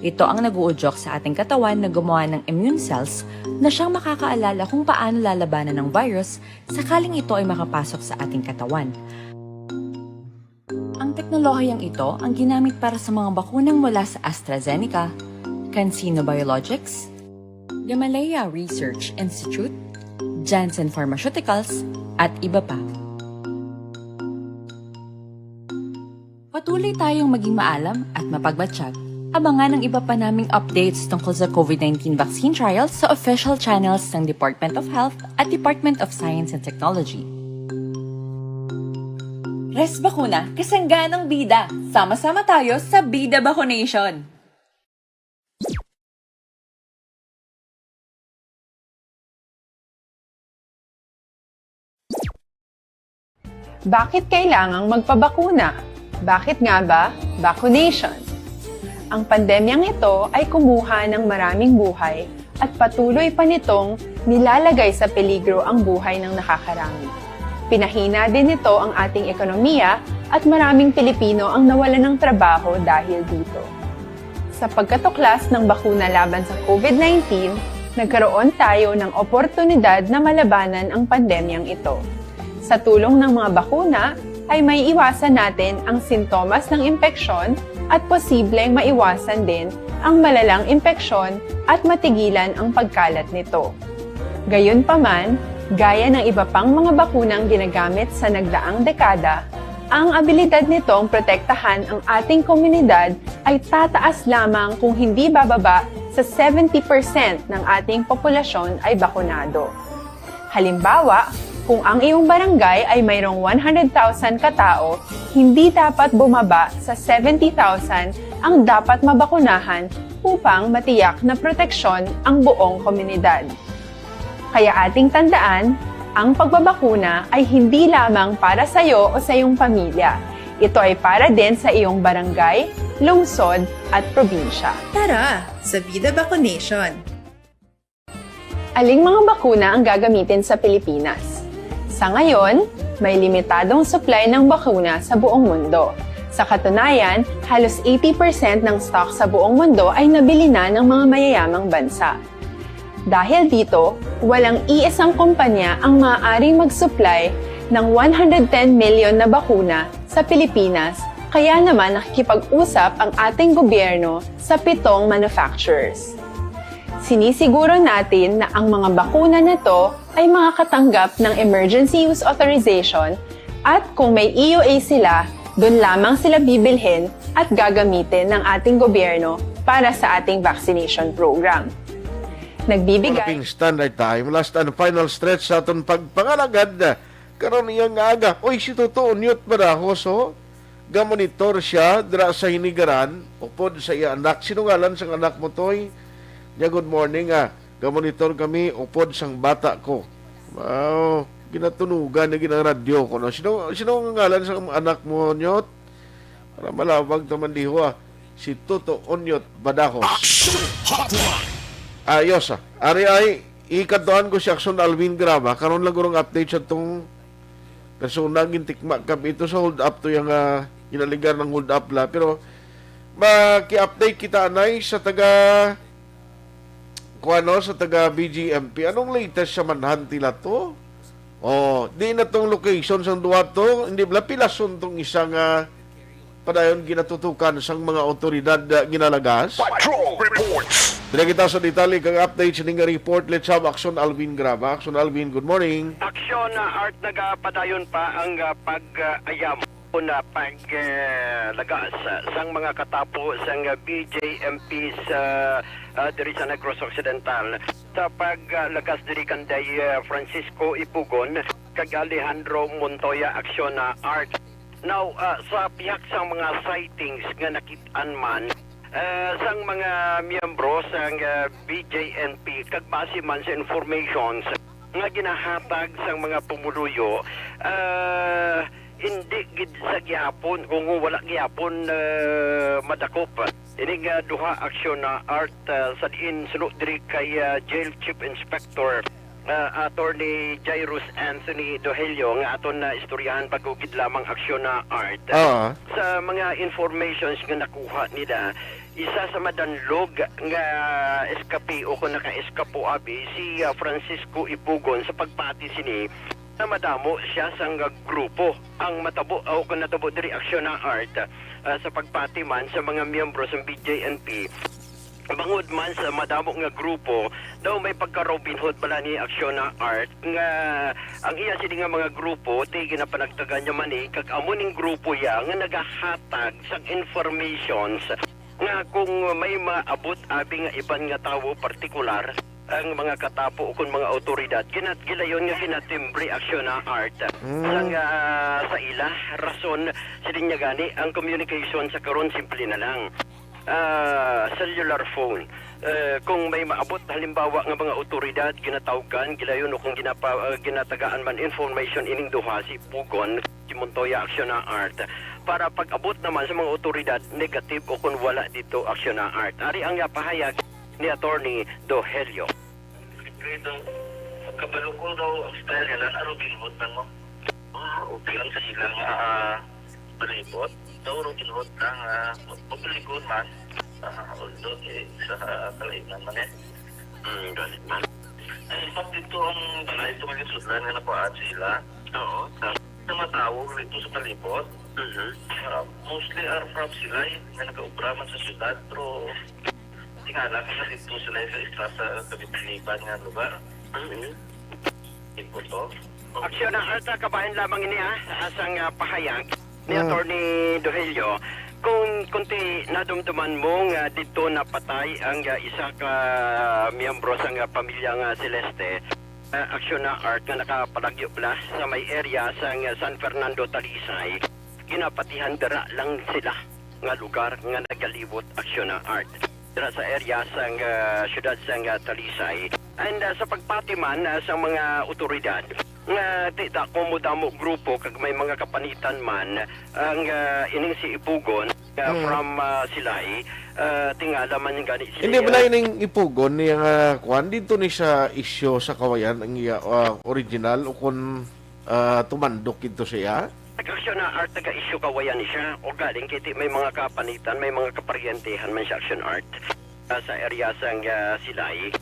Ito ang nag-uudyok sa ating katawan na gumawa ng immune cells na siyang makakaalala kung paano lalabanan ng virus sakaling ito ay makapasok sa ating katawan. Ang teknolohiyang ito ang ginamit para sa mga bakunang mula sa AstraZeneca, CanSino Biologics, Gamaleya Research Institute, Janssen Pharmaceuticals, at iba pa. Patuloy tayong maging maalam at mapagmatsyag. Abangan ang iba pa naming updates tungkol sa COVID nineteen vaccine trials sa official channels ng Department of Health at Department of Science and Technology. Res Bakuna, kasangganang bida. Sama-sama tayo sa Bida Bakunation! Bakit kailangang magpabakuna? Bakit nga ba vaccination? Ang pandemyang ito ay kumuha ng maraming buhay at patuloy pa nitong nilalagay sa peligro ang buhay ng nakakarami. Pinahina din nito ang ating ekonomiya at maraming Pilipino ang nawalan ng trabaho dahil dito. Sa pagkatuklas ng bakuna laban sa COVID nineteen, nagkaroon tayo ng oportunidad na malabanan ang pandemyang ito. Sa tulong ng mga bakuna, ay maiiwasan natin ang sintomas ng impeksyon at posibleng maiwasan din ang malalang impeksyon at matigilan ang pagkalat nito. Gayunpaman, gaya ng iba pang mga bakunang ginagamit sa nagdaang dekada, ang abilidad nitong protektahan ang ating komunidad ay tataas lamang kung hindi bababa sa seventy percent ng ating populasyon ay bakunado. Halimbawa, kung ang iyong barangay ay mayroong one hundred thousand katao, hindi dapat bumaba sa seventy thousand ang dapat mabakunahan upang matiyak na proteksyon ang buong komunidad. Kaya ating tandaan, ang pagbabakuna ay hindi lamang para sa iyo o sa iyong pamilya. Ito ay para din sa iyong barangay, lungsod, at probinsya. Tara, sa Vida Vaccination! Aling mga bakuna ang gagamitin sa Pilipinas? Sa ngayon, may limitadong supply ng bakuna sa buong mundo. Sa katunayan, halos eighty percent ng stock sa buong mundo ay nabili na ng mga mayayamang bansa. Dahil dito, walang iisang kumpanya ang maaaring mag-supply ng one hundred ten million na bakuna sa Pilipinas, kaya naman nakikipag-usap ang ating gobyerno sa pitong manufacturers. Sinisiguro natin na ang mga bakuna na to ay makakatanggap ng emergency use authorization at kung may E U A sila, doon lamang sila bibilhin at gagamitin ng ating gobyerno para sa ating vaccination program. Nagbibigay Ping standard time, last and final stretch sa aton pagpangalagad karon iya nga aga. Oy, si Toto Unyot Badajoz, oh. Gamonitor siya dira sa Hinigaran, upod sa iya anak. Sino ngalan sang anak mo, Toy? Nya, good morning, ah. Gamonitor kami, upod sang bata ko. Wow, ginatunugan na gina-radyo ko, no? Sino, sino ang ngalan sang anak mo, Nyot? Para malawag ta man diho, ah. Si Toto Onyot Badajoz. Action Hotline! Ayos, ah. Ari ay, ikadtuan ko si Action Alvin Graba. Karon lang gurong update sa tong persona gintikma kab ito sa hold up to yang, ah, ginaligar ng hold up la. Pero maki-update kita anay sa taga kuano, sa taga B J M P. Anong latest sa manhunt nila to? Oh, di na tong location sang duha to, hindi bala pilason tong isa nga padayon ginatutukan sang mga awtoridad, ah, ginalagas? Patrol Reports. Dira kita sa detalye kag update sining nga report. Let's have Action Alvin Graba. Action Alvin, good morning. Action, ah, Art, nagapadayon pa ang, ah, pag-ayam o na pag, eh, lagas, ah, sang mga katapo sang, ah, B J M P sa, ah, diri sa Negros Occidental. Sa pag, ah, lagas diri kanday, ah, Francisco Ipugon kag Alejandro Montoya, Action, ah, Art. Now, ah, sa pihak sang mga sightings nga nakit-an man, ah, sang mga miyembro sang, ah, B J N P, kag base man sa informations nga ginahatag sang mga pumuluyo, ah, hindi gid sa gihapon, kung wala gihapon, ah, madakop. Ini nga duha, Action, ah, Art, ah, sa diin suno diri kay, ah, Jail Chief Inspector, ah, Attorney Jairus Anthony Dohelio, nga aton na istoryahan bago gid lamang, Action, ah, Art. Ah. Sa mga informations nga nakuha nila, isa sa madanlog nga eskape o kung naka-eskapo abi si, ah, Francisco Ipugon. Sa pagpati sini, na madamo siya sang grupo ang matabo o kung natabo diri, Action, ah, Art, ah, sa pagpati man sa mga miyembro sang B J N P. Bangod man sa madamo nga grupo, daw may pagka-Robin Hood bala ni, Action, ah, Art, nga ang iya sini nga mga grupo, ti ginapanagtagan niya man ni, kag amo ning grupo iya nga nagahatag sang informations nga kung may maabot abi nga iban nga tawo partikular, ang mga katapo ukon mga awtoridad, ginat-, gilayon nga ginatimbre, Action, ah, Art. Mm. Sang, ah, sa ila, rason, siling niya gani, ang communication sa karon simple na lang. Ah, cellular phone. Eh, kung may maabot, halimbawa, nga mga awtoridad, ginatawgan, gilayon, o kung ginapa-, ah, ginatagaan man information ining duha, si Pugon, si Montoya, Action, ah, Art, Para pag-abot naman sa mga otoridad, negative o kung wala dito, Aksyon na Art. Ari ang, ah, pahayag ni Attorney Dohelio. Kay daw, kabalo ko daw ang style nila, na Robin Hood lang, no? Ah, okay lang sa ilang, ah, palibot. Daw Robin Hood lang, ah, mabuligon man. Ah, although, eh, sa kalainan man, eh. Hmm, galit man. Ay, in fact, dito ang balay, ito nga gisudlan nga nakuhaan sila. Oo. Sa, sa mga tao dito sa palibot. Mhm. Ah, mostly are from sila, eh, nga nag-aobra man sa syudad, pero tingala ka na dito sila sa extra sa Kabiliban nga lugar. Mhm. Ito to. Aksyon na Art, kabahin lamang ini, ah, asang, ah, pahayag ni Mm. Attorney Dohelio. Kung, kung ti nadumduman mo nga dito napatay ang, ah, isa ka miyembro sang, ah, pamilya nga Celeste, ah, Aksyon na Art, nga nakapalagyo bala sa may area sang, ah, San Fernando, Talisay, ginapatihan dira lang sila nga lugar nga nagalibot, Aksyon na Art, dira sa area sang, ah, siyudad sang, ah, Talisay. And, ah, sa pagpati man, ah, sa mga otoridad nga ti dako mo damo grupo kag may mga kapanitan man ang, ah, ining si Ipugon, ah, Mm. from, ah, Silay, ah, tingala man gani sila Hindi ba iya. na ining Ipugon niya nga kuan dito ni sa isyu sa Kawayan ang iya, ah, original o kun, ah, tumandok dito siya? Nag-aksyon na Art, taga-isyu Kawayan ni siya. O galing kay ti may mga kapanitan, may mga kaparyentehan man siya, Aksyon Art, ah, sa area sang, ah, Silay.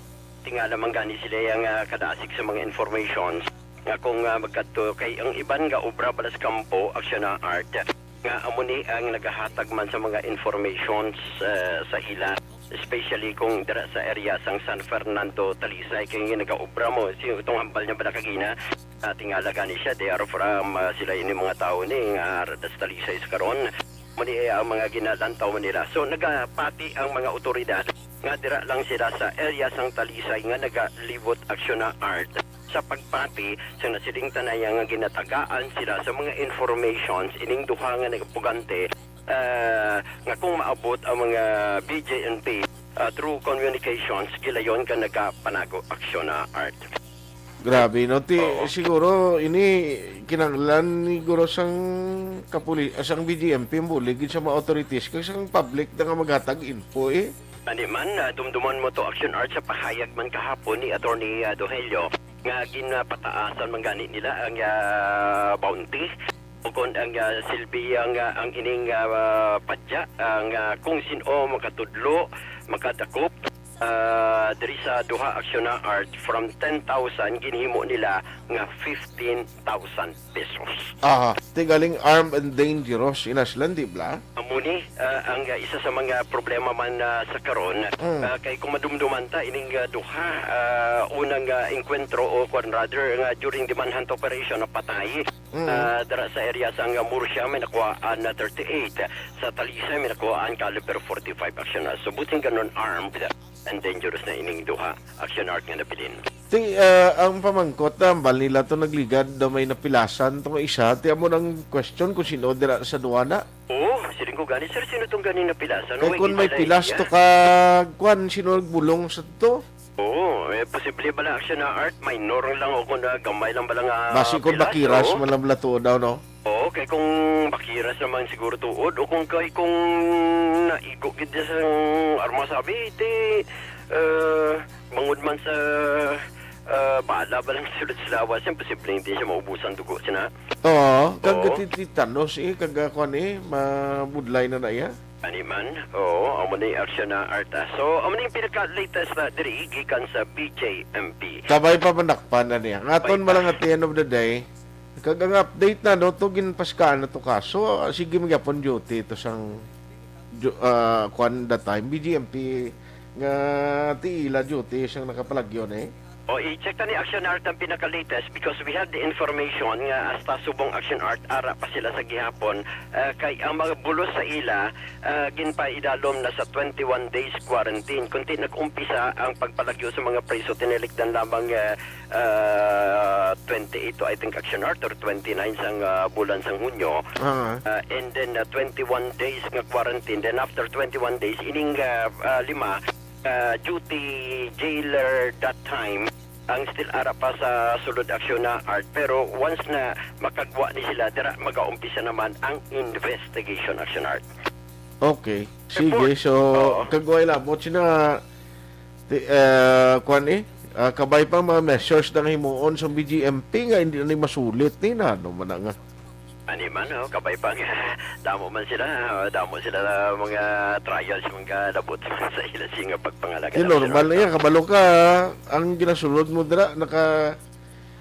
Tingala man gani sila yang, ah, kadasig sa mga informations nga kung, ah, magkadto kay ang iban nga obra bala sa kampo, Aksyon na Art, nga amo ni ang nagahatag man sa mga informations, ah, sa ila, especially kung dira sa area sang San Fernando, Talisay, kay nga nagaobra mo, si itong hambal niya bala kagina, ah, tingala gani siya, they are from, ah, sila ini mga tao ni nga ara sa Talisay sa karon. Mao ni ang mga ginalantaw nila. So, nagapati ang mga otoridad nga dira lang sila sa area sang Talisay nga nagalibot, Aksyon na Art, sa pagpati sa nasiling tanaya nga ginatagaan sila sa mga informations ining duha nga nagapugante, ah, nga kung maabot ang mga B J N P, ah, through communications, gilayon ka nagapanago, Aksyon na Art. Grabe, no? Ti, Oo. Siguro, ini kinahanglan ni guro sang kapuli-, sang B J M P, ang bulig gid sa mga authorities, kag sang public na nga maghatag info, eh. Ani man, ah, dumduman mo to, Aksyon Art, sa pahayag man kahapon ni Attorney, ah, Dohelio nga ginapataasan man gani nila ang, ah, bounty. Ukon ang, ah, silbi ang, ah, ang ining, ah, padya, ang, ah, kung sin-o makatudlo, makadakop, ah, diri sa duha, Aksyon na Art, from ten thousand, ginhimo nila nga fifteen thousand pesos. Aha, ti galing armed and dangerous, inaslan, di bla? Amo ni, ah, ang, ah, isa sa mga problema man, ah, sa karon, Mm. ah, kay kung madumduman ta, ining, ah, duha, ah, unang, ah, engkwentro o kwan rather, nga during the manhunt operation, napatay. Mm. Ah, dira sa area sang Murcia, may nakuhaan na thirty-eight. Sa Talisay, may nakuhaan caliber forty-five, Aksyon na. So, buting ganon armed and dangerous na ining duha, Aksyon Art, nga nabilin. Ti, ah, ang pamangkot, hambal nila to nagligad daw may napilasan to nga isa. Ti amo nang question kung sino dira sa duha na. Oo, siling ko gani, sir, sino tong gani napilasan? Kay Wait, kung may sila pilas iya. to ka, kwan, sino nagbulong sa to? Oo, eh, posible bala, Aksyon na Art, minor lang o kung, ah, gamay lang bala nga Basi kung pilas, bakiras oo. man lang bala tuod daw, no? Oo, kay kung bakiras naman siguro tuod, o kung kay kung naigo gid sa arma sabi, ti, eh, bangod man sa, eh, bala ba lang sulod sa lawas, yan, posible hindi siya maubusan dugo, sina? Oo, kag Oo. ti-, titanos, eh, kag, ah, kwan, eh, mabudlay na na iya. Ani man? Oo, amo ni Aksyon na Art, ah. So, amo ni yung pinaka-latest na diri, gikan sa B J M P. Kabay pa manakpan na niya. Nga aton Kabay pa. man lang at the end of the day, kag ang update na, no, to ginpaskaan na to kaso, ah, sige magyapon duty to sang, ju-, ah, kwan that time, B J M P nga tiila duty sang nakapalagyo, eh. O, i-check ta ni Aksyon Art ang pinaka-latest because we have the information nga hasta subong Aksyon Art, ara pa sila sa gihapon, ah, kay ang mga bulos sa ila, ah, ginpaidalom na sa twenty-one days quarantine. Kunti nag-umpisa ang pagpalagyo sa mga preso, tinilikdan lamang, ah, ah, twenty-eight to, I think, Aksyon Art, or twenty-nine sang, ah, bulan sang Hunyo. Ah. Ah, and then, ah, twenty-one days nga quarantine. Then after twenty-one days, ining, ah, ah, lima, ah, duty jailer that time, Ang still ara pa sa sulod, Aksyon na Art, pero once na makagwa ni sila, dira magaumpisa naman ang investigation, Aksyon Art. Okay. Sige, so, kagway labot sina, ti-, eh, kwan eh, ah, kabay pa mga measures na himuon sa B G M P nga hindi na ni masulit ni na, ano man na nga. Ani man, oh, kabay pa nga, damo man sila, oh, damo sila mga trials, mga labot sa ila sing nga pagpangalaga. Di, normal na yan, kabalo ka, ang ginasulod mo dira, naka,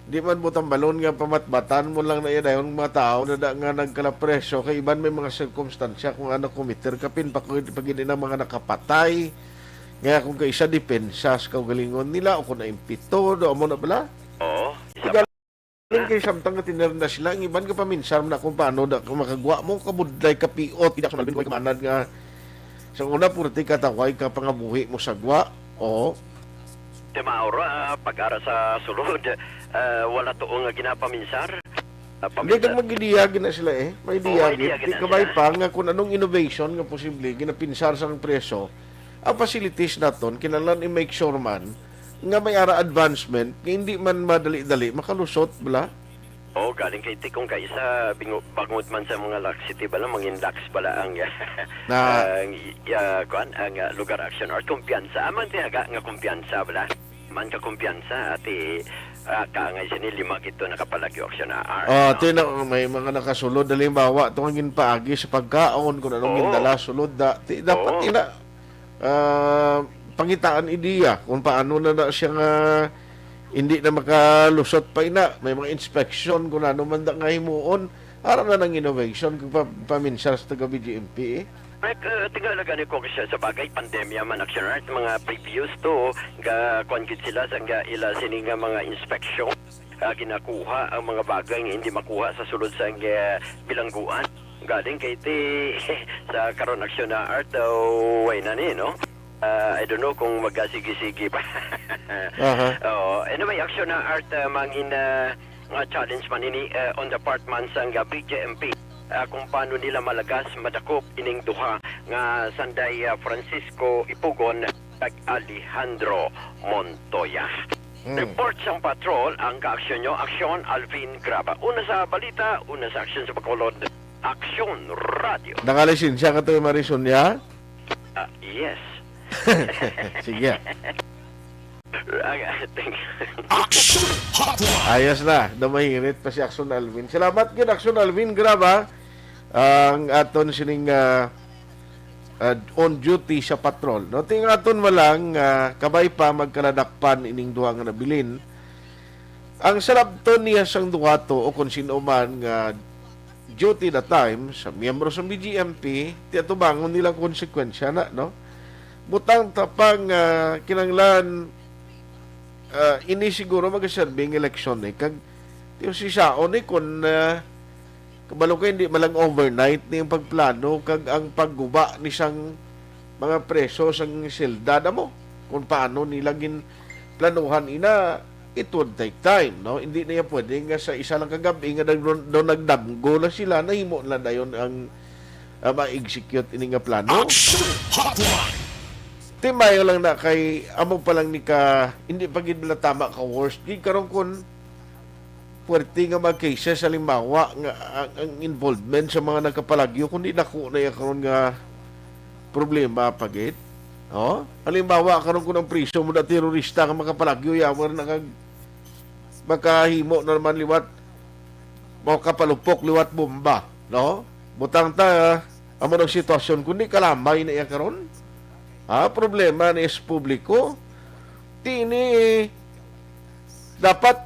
di man mo tambalon nga pamatbatan mo lang na yan, dayon mga tao na da, nga nagkalapreso, kay iban may mga sirkumstansya kung ano kumiter, kapin pa kung pag hindi na mga nakapatay, nga kung kaisa depensa sa kaugalingon nila, o kung naimpito, do, amo na bala? Oo, isa Tigal-, pa. Galing kay samtang nga tinirna sila, ang iban nga paminsar na kung paano da, kung makagwa mo, kabudlay, kapiot, hindi ako nalabing ko, kamanad nga, sa una, purti ka taway ka, pangabuhi mo sa gwa, oo. Ti maura, ah, pag-ara sa sulod, ah, wala tuo nga ginapaminsar. Ah, Hindi, paminsar. Kag mag-idea gina sila eh. May Oo, idea may idea gid. Di gina kabay sila. Pa nga kung anong innovation nga posible, ginapinsar sang preso, ang facilities naton, kinahanglan i-make sure man nga may ara advancement, nga hindi man madali-dali makalusot, bala? Oo, galing kay ti kung kaisa, bingo-, bangod man sa mga laxity bala, mangin lax bala ang, Na ang, ah, kuan, ang, ah, lugar, Aksyon Art. Kumpiyansa, aman ti haga nga kumpiyansa bala. Man ka kumpiyansa, ati, ah, kaangay sini lima gid to nakapalagyo, Aksyon Art, Oh, no? Ti na, may mga nakasulod, halimbawa, to ang ginpaagi sa pagkaon, kung anong Oo. Gindala, sulod da. Ti, dapat Oo. Ina, ah, pangitaan ideya kung paano na na siya nga hindi na makalusot pa ina. May mga inspection kung ano man da nga himuon. Ara na ng innovation kung pa, paminsar sa taga B G M P eh. Ay, uh, tingala gani ko siya sa bagay, pandemya man, Aksyon Art, mga previous to, ga, kwan gid sila, sa nga ila sini nga mga inspection, ah, ginakuha ang mga bagay nga hindi makuha sa sulod sa, ah, bilangguan. Galing kay ti, sa karon, Aksyon na Art, uh, way na ni, no? Ah, I don't know kung magasigi-sigi pa. Aha. Oo. Anyway, Aksyon na Art, ah, mangin, ah, nga challenge man ini, ah, on the part man sang, ah, B J M P, ah, kung paano nila malagas madakop ining duha nga sanday, ah, Francisco Ipugon kag Alejandro Montoya. Hmm. Report sang patrol ang kaaksyon nyo, Aksyon Alvin Graba. Una sa balita, una sa aksyon sa Bacolod, Aksyon Radio. Nakalisensya ka to, Maris Unya? Ah, yes. Sige. Ah, thank you. Action Hotline. Ayos na, namahirit pa si Aksyon Alvin. Salamat gid, Aksyon Alvin Graba, ang aton sining, ah, ah, on duty sa patrol. No, ting aton malang, ah, kabay pa magkaladakpan ining duha nga nabilin. Ang sarabton niya sang duha to o kung sino man nga duty that time sa miyembro sa B G M P, ti atubangon nila ang konsekwensya na, no? Butang ta pa nga kinanglan, ah, ini siguro magaserbi nga eleksyon, eh. Kag ti usisaon, eh, kung, ah, kabalo ka, hindi man lang overnight ni ang pagplano kag ang pagguba ni sang mga preso sang selda na mo. Kung paano nila gin planuhan ina, it would take time, no? Hindi na yan pwede nga sa isa lang ka gab-i nga nag-, daw nagdamgo na sila, nahimo na dayon ang, ah, ma-execute ini nga plano. Action Hotline. Timayo lang na kay amo pa lang ni ka, hindi pa gid bala tama ka worst. Gid karon kun puwerte nga mga cases, halimbawa, nga ang, ang involvement sa mga nagkapalagyo, kundi dako na iya karon nga problema pa gid. Oh? Halimbawa, karon kun ang priso mo na terorista nga makapalagyo, yawer na kag makahimo na naman liwat, makapalupok liwat bomba, no? Butang ta, amo nang sitwasyon, kundi kalamay na iya karon. Ha, problema ni sa publiko. Ti ini dapat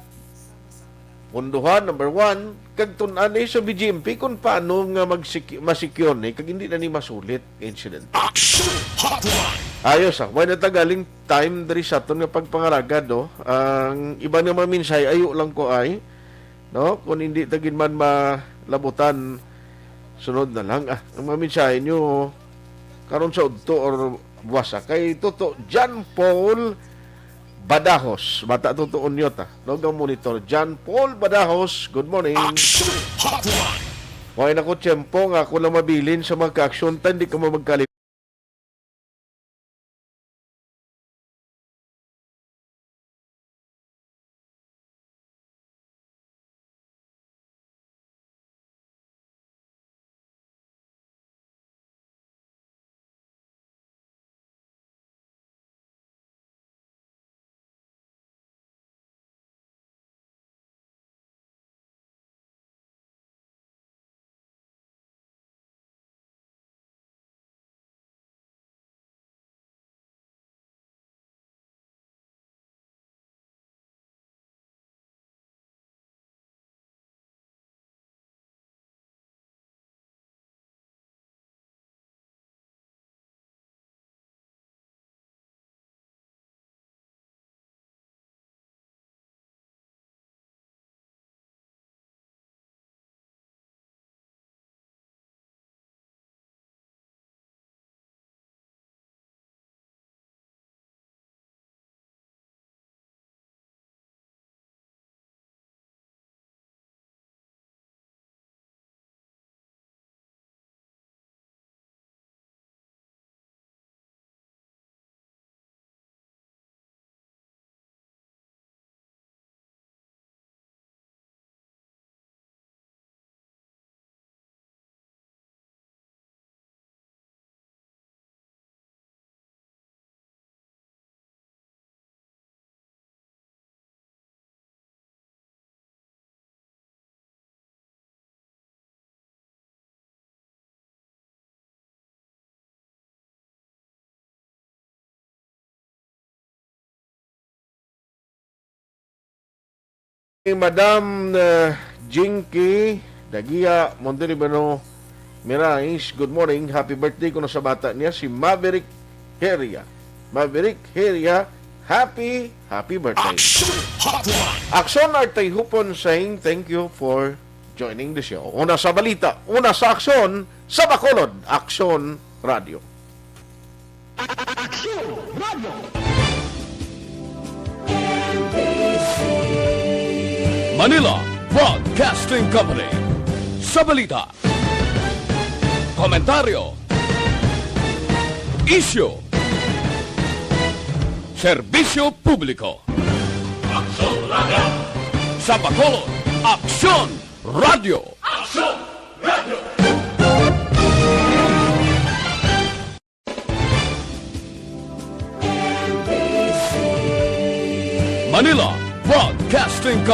punduhan, number one, kag tun-an ni sa B G M P kung paano nga mag-secu-, ma-secure ni, kag hindi na ni masulit nga incident. Action Hotline. Ayos, ah. Way na tagaling time diri sa aton nga pagpangalagad, oh. Ang iban nga mga mensahe, ayo lang ko ay, no? Kung hindi ta gid man malabutan, sunod na lang. Ah, ang mga mensahe nyo, karon sa udto or buwas, ah. Kay Toto John Paul Badajos. Bata Toto Unyot, ah. No, ang monitor. John Paul Badajos, good morning. Action Hotline. Way na ko tiyempo nga ako lang mabilin sa mga kaaksyon, ta hindi ka mo magkali- Madam, uh, Jinky Dagia Montelibano Mirais, good morning. Happy birthday kuno sa bata niya, si Maverick Heria. Maverick Heria, happy, happy birthday. Action Hotline. Action Artay Hupon saying thank you for joining the show. Una sa balita, una sa aksyon, sa Bacolod, Aksyon Radio. Aksyon Radio. Manila Broadcasting Company. Sa balita, komentaryo, isyu, serbisyo publiko. Aksyon Radio. Sa Bacolod, Aksyon Radio. Aksyon Radio. Manila Broadcasting Company.